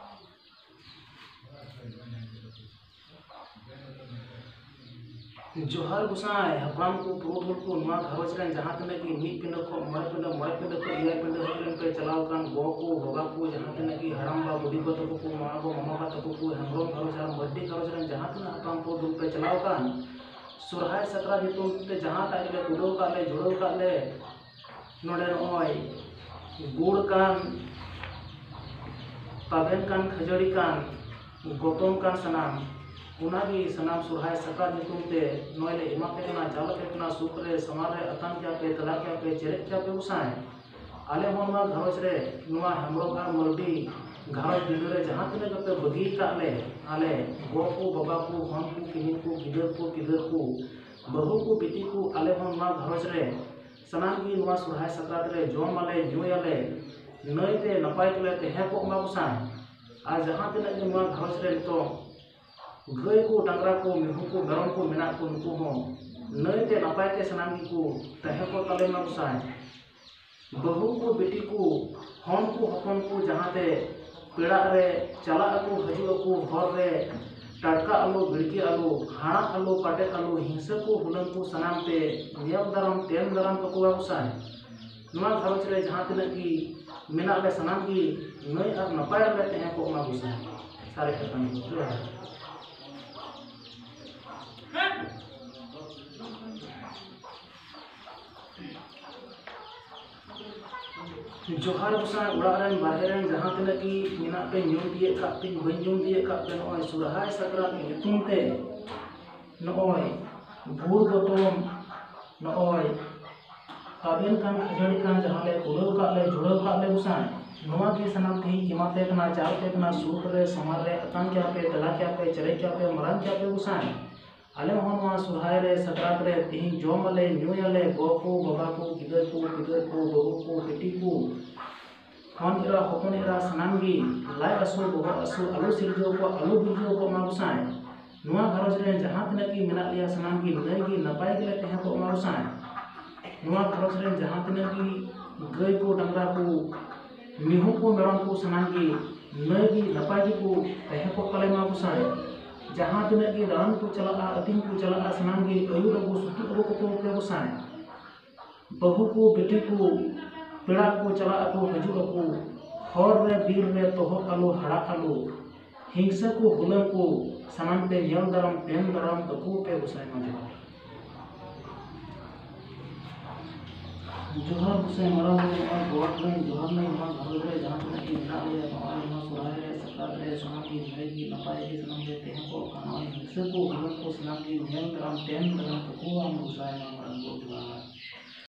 ᱡᱚᱦᱟᱨ ᱜᱚᱸᱥᱟᱭ, ᱦᱟᱯᱲᱟᱢ ᱠᱚ, ᱯᱩᱨᱩᱫᱷᱩᱞ ᱠᱚ, ᱱᱚᱣᱟ ᱜᱷᱟᱨᱚᱸᱡᱽ ᱨᱮᱱ ᱡᱟᱦᱟᱸ ᱛᱤᱱᱟᱹᱜ ᱜᱮ ᱢᱤᱫ ᱯᱤᱸᱰᱟᱹ ᱠᱷᱚᱱ ᱢᱚᱬᱮ ᱯᱤᱸᱰᱟᱹ, ᱢᱚᱬᱮ ᱯᱤᱸᱰᱟᱹ ᱠᱷᱚᱱ ᱮᱭᱟᱭ ᱯᱤᱸᱰᱟᱹ ᱦᱟᱹᱵᱤᱡ ᱨᱮᱱ ᱯᱮ ᱪᱟᱞᱟᱣ ᱟᱠᱟᱱ ᱜᱚ ᱠᱚ, ᱵᱟᱵᱟ ᱠᱚ, ᱡᱟᱦᱟᱸ ᱛᱤᱱᱟᱹᱜ ᱜᱮ ᱦᱟᱲᱟᱢ ᱵᱟ, ᱵᱩᱰᱷᱤ ᱜᱚ ᱛᱟᱠᱚ ᱠᱚ, ᱢᱟᱢᱟ ᱜᱚ, ᱢᱟᱢᱟ ᱵᱟ ᱛᱟᱠᱚ ᱠᱚ, ᱦᱮᱢᱵᱨᱚᱢ ᱜᱷᱟᱨᱚᱸᱡᱽ ᱟᱨ ᱢᱟᱹᱨᱰᱤ ᱜᱷᱟᱨᱚᱸᱡᱽ ᱨᱮᱱ ᱡᱟᱦᱟᱸ ᱛᱤᱱᱟᱹᱜ ᱦᱟᱯᱲᱟᱢ ᱯᱩᱨᱩᱫᱷᱩᱞ ᱯᱮ ᱪᱟᱞᱟᱣ ᱟᱠᱟᱱ, ᱥᱚᱨᱦᱟᱭ ᱥᱟᱠᱨᱟᱛ ᱧᱩᱛᱩᱢ ᱛᱮ ᱡᱟᱦᱟᱸᱴᱟᱜ ᱜᱮᱞᱮ ᱠᱩᱰᱟᱹᱣ ᱠᱟᱜ ᱞᱮ, ᱡᱩᱲᱟᱹᱣ ᱠᱟᱜ ᱞᱮ, ᱱᱚᱰᱮ ᱱᱚᱜᱼᱚᱭ ᱜᱩᱲ ᱠᱟᱱ, ᱛᱟᱵᱮᱱ ᱠᱟᱱ, ᱠᱷᱟᱹᱡᱟᱹᱲᱤ ᱠᱟᱱ, ᱜᱚᱛᱚᱢ ᱠᱟᱱ ᱥᱟᱱᱟᱢ, ᱚᱱᱟᱜᱮ ᱥᱟᱱᱟᱢ ᱥᱚᱨᱦᱟᱭ ᱥᱟᱠᱨᱟᱛ ᱧᱩᱛᱩᱢ ᱛᱮ ᱱᱚᱜᱼᱚᱭ ᱞᱮ ᱮᱢᱟ ᱯᱮ ᱠᱟᱱᱟ, ᱪᱟᱞ ᱟᱯᱮ ᱠᱟᱱᱟ, ᱥᱩᱠ ᱨᱮ ᱥᱟᱶᱟᱨ ᱨᱮ ᱟᱛᱟᱝ ᱠᱮᱭᱟ ᱯᱮ, ᱫᱟᱞᱟ ᱠᱮᱭᱟ ᱯᱮ, ᱪᱮᱨᱮᱡ ᱠᱮᱭᱟ ᱯᱮ ᱜᱚᱸᱥᱟᱭ᱾ ᱟᱞᱮ ᱦᱚᱸ ᱱᱚᱣᱟ ᱜᱷᱟᱨᱚᱸᱡᱽ ᱨᱮ, ᱱᱚᱣᱟ ᱦᱮᱢᱵᱨᱚᱢ ᱟᱨ ᱢᱟᱹᱨᱰᱤ ᱜᱷᱟᱨᱚᱸᱡᱽ ᱵᱤᱸᱰᱟᱹ ᱨᱮ ᱡᱟᱦᱟᱸ ᱛᱤᱱᱟᱹᱜ ᱜᱮᱯᱮ ᱵᱟᱹᱜᱤ ᱟᱠᱟᱫ ᱞᱮ, ᱟᱞᱮ ᱜᱚ ᱠᱚ, ᱵᱟᱵᱟ ᱠᱚ, ᱦᱚᱱ ᱠᱚ, ᱠᱤᱢᱤᱱ ᱠᱚ, ᱜᱤᱫᱟᱹᱨ ᱠᱚ, ᱯᱤᱫᱟᱹᱨ ᱠᱚ, ᱵᱟᱹᱦᱩ ᱠᱚ, ᱵᱤᱴᱤ ᱠᱚ, ᱟᱞᱮ ᱦᱚᱸ ᱱᱚᱣᱟ ᱜᱷᱟᱨᱚᱸᱡᱽ ᱨᱮ ᱥᱟᱱᱟᱢ ᱜᱮ ᱱᱚᱣᱟ ᱥᱚᱨᱦᱟᱭ ᱥᱟᱠᱨᱟᱛ ᱨᱮ ᱡᱚᱢ ᱟᱞᱮ, ᱧᱩᱭᱟᱞᱮ, ᱱᱟᱹᱭᱛᱮ ᱱᱟᱯᱟᱭ ᱛᱮᱞᱮ ᱛᱟᱦᱮᱸ ᱠᱚᱜ ᱢᱟ ᱜᱚᱸᱥᱟᱭ᱾ ᱟᱨ ᱡᱟᱦᱟᱸ ᱛᱤᱱᱟᱹᱜ ᱜᱮ ᱱᱚᱣᱟ ᱜᱷᱟᱨᱚᱸᱡᱽ ᱨᱮ ᱱᱤᱛᱚᱜ ᱜᱟᱹᱭ ᱠᱚ, ᱰᱟᱝᱨᱟ ᱠᱚ, ᱢᱤᱦᱩ ᱠᱚ, ᱢᱮᱨᱚᱢ ᱠᱚ ᱢᱮᱱᱟᱜ ᱠᱚ, ᱱᱩᱠᱩ ᱦᱚᱸ ᱱᱟᱹᱭᱛᱮ ᱱᱟᱯᱟᱭ ᱛᱮ ᱥᱟᱱᱟᱢ ᱜᱮᱠᱚ ᱛᱟᱦᱮᱸ ᱠᱚᱜ ᱛᱟᱞᱮ ᱢᱟ ᱜᱚᱸᱥᱟᱭ᱾ ᱵᱟᱹᱦᱩ ᱠᱚ, ᱵᱤᱴᱤ ᱠᱚ, ᱦᱚᱱ ᱠᱚ, ᱦᱚᱯᱚᱱ ᱠᱚ ᱡᱟᱦᱟᱸᱛᱮ ᱯᱮᱲᱟᱜ ᱨᱮ ᱪᱟᱞᱟᱜ ᱟᱠᱚ, ᱦᱤᱡᱩᱜ ᱟᱠᱚ, ᱦᱚᱨ ᱨᱮ ᱴᱟᱴᱠᱟ ᱟᱞᱚ, ᱵᱤᱲᱠᱤ ᱟᱞᱚ, ᱦᱟᱲᱟᱜ ᱟᱞᱚ, ᱯᱟᱴᱮᱫ ᱟᱞᱚ, ᱦᱤᱝᱥᱟᱹ ᱠᱚ, ᱦᱩᱞᱟᱹᱝ ᱠᱚ ᱥᱟᱱᱟᱢ ᱛᱮ ᱧᱮᱞ ᱫᱟᱨᱟᱢ, ᱛᱮᱱ ᱫᱟᱨᱟᱢ ᱠᱟᱠᱚᱣᱟ ᱜᱚᱸᱥᱟᱭ᱾ ᱱᱚᱣᱟ ᱜᱷᱟᱨᱚᱸᱡᱽ ᱨᱮ ᱡᱟᱦᱟᱸ ᱛᱤᱱᱟᱹᱜ ᱜᱮ ᱢᱮᱱᱟᱜ ᱞᱮ ᱥᱟᱱᱟᱢ ᱜᱮ ᱱᱟᱹᱭ ᱟᱨ ᱱᱟᱯᱟᱭ ᱨᱮᱞᱮ ᱛᱟᱦᱮᱸ ᱠᱚᱜ ᱢᱟ ᱜᱚᱸᱥᱟᱭ᱾ ᱥᱟᱨᱮᱡ ᱠᱟᱛᱷᱟ ᱡᱚᱦᱟᱨ᱾ ᱡᱚᱦᱟᱨ ᱜᱚᱸᱥᱟᱭ, ᱚᱲᱟᱜ ᱨᱮᱱ ᱵᱟᱦᱨᱮ ᱨᱮᱱ ᱡᱟᱦᱟᱸ ᱛᱤᱱᱟᱹᱜ ᱜᱮ ᱢᱮᱱᱟᱜ ᱯᱮ, ᱧᱩᱢ ᱛᱤᱭᱟᱹᱜ ᱠᱟᱜ ᱯᱮ, ᱵᱟᱹᱧ ᱧᱩᱢ ᱛᱤᱭᱟᱹᱜ ᱠᱟᱜ ᱯᱮ, ᱱᱚᱜᱼᱚᱭ ᱥᱚᱨᱦᱟᱭ ᱥᱟᱠᱨᱟᱛ ᱧᱩᱛᱩᱢ ᱛᱮ ᱱᱚᱜᱼᱚᱭ ᱜᱩᱲ ᱜᱚᱛᱚᱢ, ᱱᱚᱜᱼᱚᱭ ᱛᱟᱵᱮᱱ ᱠᱟᱱ ᱠᱷᱟᱹᱡᱟᱹᱲᱤ ᱠᱟᱱ ᱡᱟᱦᱟᱸ ᱞᱮ ᱠᱩᱲᱟᱹᱣ ᱠᱟᱜ ᱞᱮ, ᱡᱩᱲᱟᱹᱣ ᱠᱟᱜ ᱞᱮ ᱜᱚᱸᱥᱟᱭ, ᱱᱚᱣᱟ ᱜᱮ ᱥᱟᱱᱟᱢ ᱛᱮᱦᱮᱧ ᱮᱢᱟ ᱯᱮ ᱠᱟᱱᱟ, ᱪᱟᱞ ᱯᱮ ᱠᱟᱱᱟ, ᱥᱩᱠ ᱨᱮ, ᱥᱟᱢᱟᱨ ᱨᱮ, ᱟᱛᱟᱝ ᱠᱮᱭᱟ ᱯᱮ, ᱛᱮᱞᱟ ᱠᱮᱭᱟ ᱯᱮ, ᱪᱮᱨᱮᱡ ᱠᱮᱭᱟ ᱯᱮ, ᱢᱟᱨᱟᱝ ᱠᱮᱭᱟ ᱯᱮ ᱜᱚᱸᱥᱟᱭ᱾ ᱟᱞᱮ ᱦᱚᱸ ᱱᱚᱣᱟ ᱥᱚᱨᱦᱟᱭ ᱨᱮ, ᱥᱟᱠᱨᱟᱛ ᱨᱮ ᱛᱮᱦᱮᱧ ᱡᱚᱢ ᱟᱞᱮ, ᱧᱩᱭᱟᱞᱮ, ᱜᱚ ᱠᱚ, ᱵᱟᱵᱟ ᱠᱚ, ᱜᱤᱫᱟᱹᱨ ᱠᱚ, ᱯᱤᱫᱟᱹᱨ ᱠᱚ, ᱵᱟᱹᱦᱩ ᱠᱚ, ᱵᱤᱴᱤ ᱠᱚ, ᱦᱚᱱ ᱮᱨᱟ, ᱦᱚᱯᱚᱱ ᱮᱨᱟ, ᱥᱟᱱᱟᱢ ᱜᱮ ᱞᱟᱡ ᱟᱹᱥᱩᱞ, ᱵᱚᱦᱚᱜ ᱟᱹᱥᱩᱞ ᱟᱞᱚ ᱥᱤᱨᱡᱟᱹᱣ ᱠᱚᱜ, ᱟᱞᱚ ᱵᱤᱨᱡᱟᱹᱣ ᱠᱚᱜ ᱢᱟ ᱜᱚᱸᱥᱟᱭ᱾ ᱱᱚᱣᱟ ᱜᱷᱟᱨᱚᱸᱡᱽ ᱨᱮ ᱡᱟᱦᱟᱸ ᱛᱤᱱᱟᱹᱜ ᱜᱮ ᱢᱮᱱᱟᱜ ᱞᱮᱭᱟ, ᱥᱟᱱᱟᱢ ᱜᱮ ᱱᱟᱹᱭ ᱜᱮ ᱱᱟᱯᱟᱭ ᱜᱮᱞᱮ ᱛᱟᱦᱮᱸ ᱠᱚᱜ ᱢᱟ ᱜᱚᱸᱥᱟᱭ᱾ ᱱᱚᱣᱟ ᱜᱷᱟᱨᱚᱸᱡᱽ ᱨᱮ ᱡᱟᱦᱟᱸ ᱛᱤᱱᱟᱹᱜ ᱜᱮ ᱜᱟᱹᱭ ᱠᱚ, ᱰᱟᱝᱨᱟ ᱠᱚ, ᱢᱤᱦᱩ ᱠᱚ, ᱢᱮᱨᱚᱢ ᱠᱚ, ᱥᱟᱱᱟᱢ ᱜᱮ ᱱᱟᱹᱭ ᱜᱮ ᱱᱟᱯᱟᱭ ᱜᱮᱠᱚ ᱛᱟᱦᱮᱸ ᱠᱚᱜ ᱛᱟᱞᱮ ᱢᱟ ᱜᱚᱸᱥᱟᱭ᱾ ᱡᱟᱦᱟᱸ ᱛᱤᱱᱟᱹᱜ ᱜᱮ ᱫᱟᱬᱟᱱ ᱠᱚ ᱪᱟᱞᱟᱜᱼᱟ, ᱟᱹᱛᱤᱧ ᱠᱚ ᱪᱟᱞᱟᱜᱼᱟ, ᱥᱟᱱᱟᱢ ᱜᱮ ᱟᱹᱭᱩᱨ ᱟᱹᱜᱩ, ᱥᱩᱛᱩᱜ ᱟᱹᱜᱩ ᱠᱚ ᱯᱮ ᱜᱚᱸᱥᱟᱭ᱾ ᱵᱟᱹᱦᱩ ᱠᱚ, ᱵᱤᱴᱤ ᱠᱚ, ᱯᱮᱲᱟ ᱠᱚ ᱪᱟᱞᱟᱜ ᱟᱠᱚ, ᱦᱤᱡᱩᱜ ᱟᱠᱚ, ᱦᱚᱨ ᱨᱮ, ᱵᱤᱨ ᱨᱮ, ᱛᱚᱦᱚᱫ ᱟᱞᱚ, ᱦᱟᱲᱟᱜ ᱟᱞᱚ, ᱦᱤᱝᱥᱟᱹ ᱠᱚ, ᱦᱩᱞᱟᱹᱝ ᱠᱚ, ᱥᱟᱱᱟᱢ ᱛᱮ ᱧᱮᱞ ᱫᱟᱨᱟᱢ, ᱛᱮᱱ ᱫᱟᱨᱟᱢ ᱠᱟᱠᱚ ᱯᱮ ᱜᱚᱸᱥᱟᱭ ᱢᱟ ᱡᱚᱦᱟᱨ᱾ ᱡᱚᱦᱟᱨ ᱜᱚᱸᱥᱟᱭ ᱢᱟᱨᱟᱝ ᱵᱩᱨᱩ, ᱱᱚᱣᱟ ᱜᱚᱰ ᱨᱮᱱ ᱡᱚᱦᱟᱨ ᱱᱟᱹᱭ, ᱱᱚᱣᱟ ᱜᱷᱟᱨᱚᱸᱡᱽ ᱨᱮ ᱡᱟᱦᱟᱸ ᱛᱤᱱᱟᱹᱜ ᱜᱮ ᱢᱮᱱᱟᱜ ᱞᱮᱭᱟ, ᱱᱚᱜᱼᱚᱭ ᱱᱚᱣᱟ ᱥᱚᱨᱦᱟᱭ ᱨᱮ, ᱥᱟᱠᱨᱟᱛ ᱨᱮ, ᱥᱟᱱᱟᱢ ᱜᱮ ᱱᱟᱹᱭ ᱜᱮ ᱱᱟᱯᱟᱭ ᱜᱮ ᱥᱟᱱᱟᱢ ᱞᱮ ᱛᱟᱦᱮᱸ ᱠᱚᱜ ᱠᱟᱱᱟ᱾ ᱱᱚᱜᱼᱚᱭ ᱦᱤᱝᱥᱟᱹ ᱠᱚ, ᱦᱩᱞᱟᱹᱝ ᱠᱚ ᱥᱟᱱᱟᱢ ᱜᱮ ᱧᱮᱞ ᱫᱟᱨᱟᱢ, ᱛᱮᱱ ᱫᱟᱨᱟᱢ ᱠᱟᱠᱚᱣᱟᱢ ᱜᱚᱸᱥᱟᱭ ᱢᱟ ᱢᱟᱨᱟᱝ ᱵᱩᱨᱩ ᱡᱚᱦᱟᱨ᱾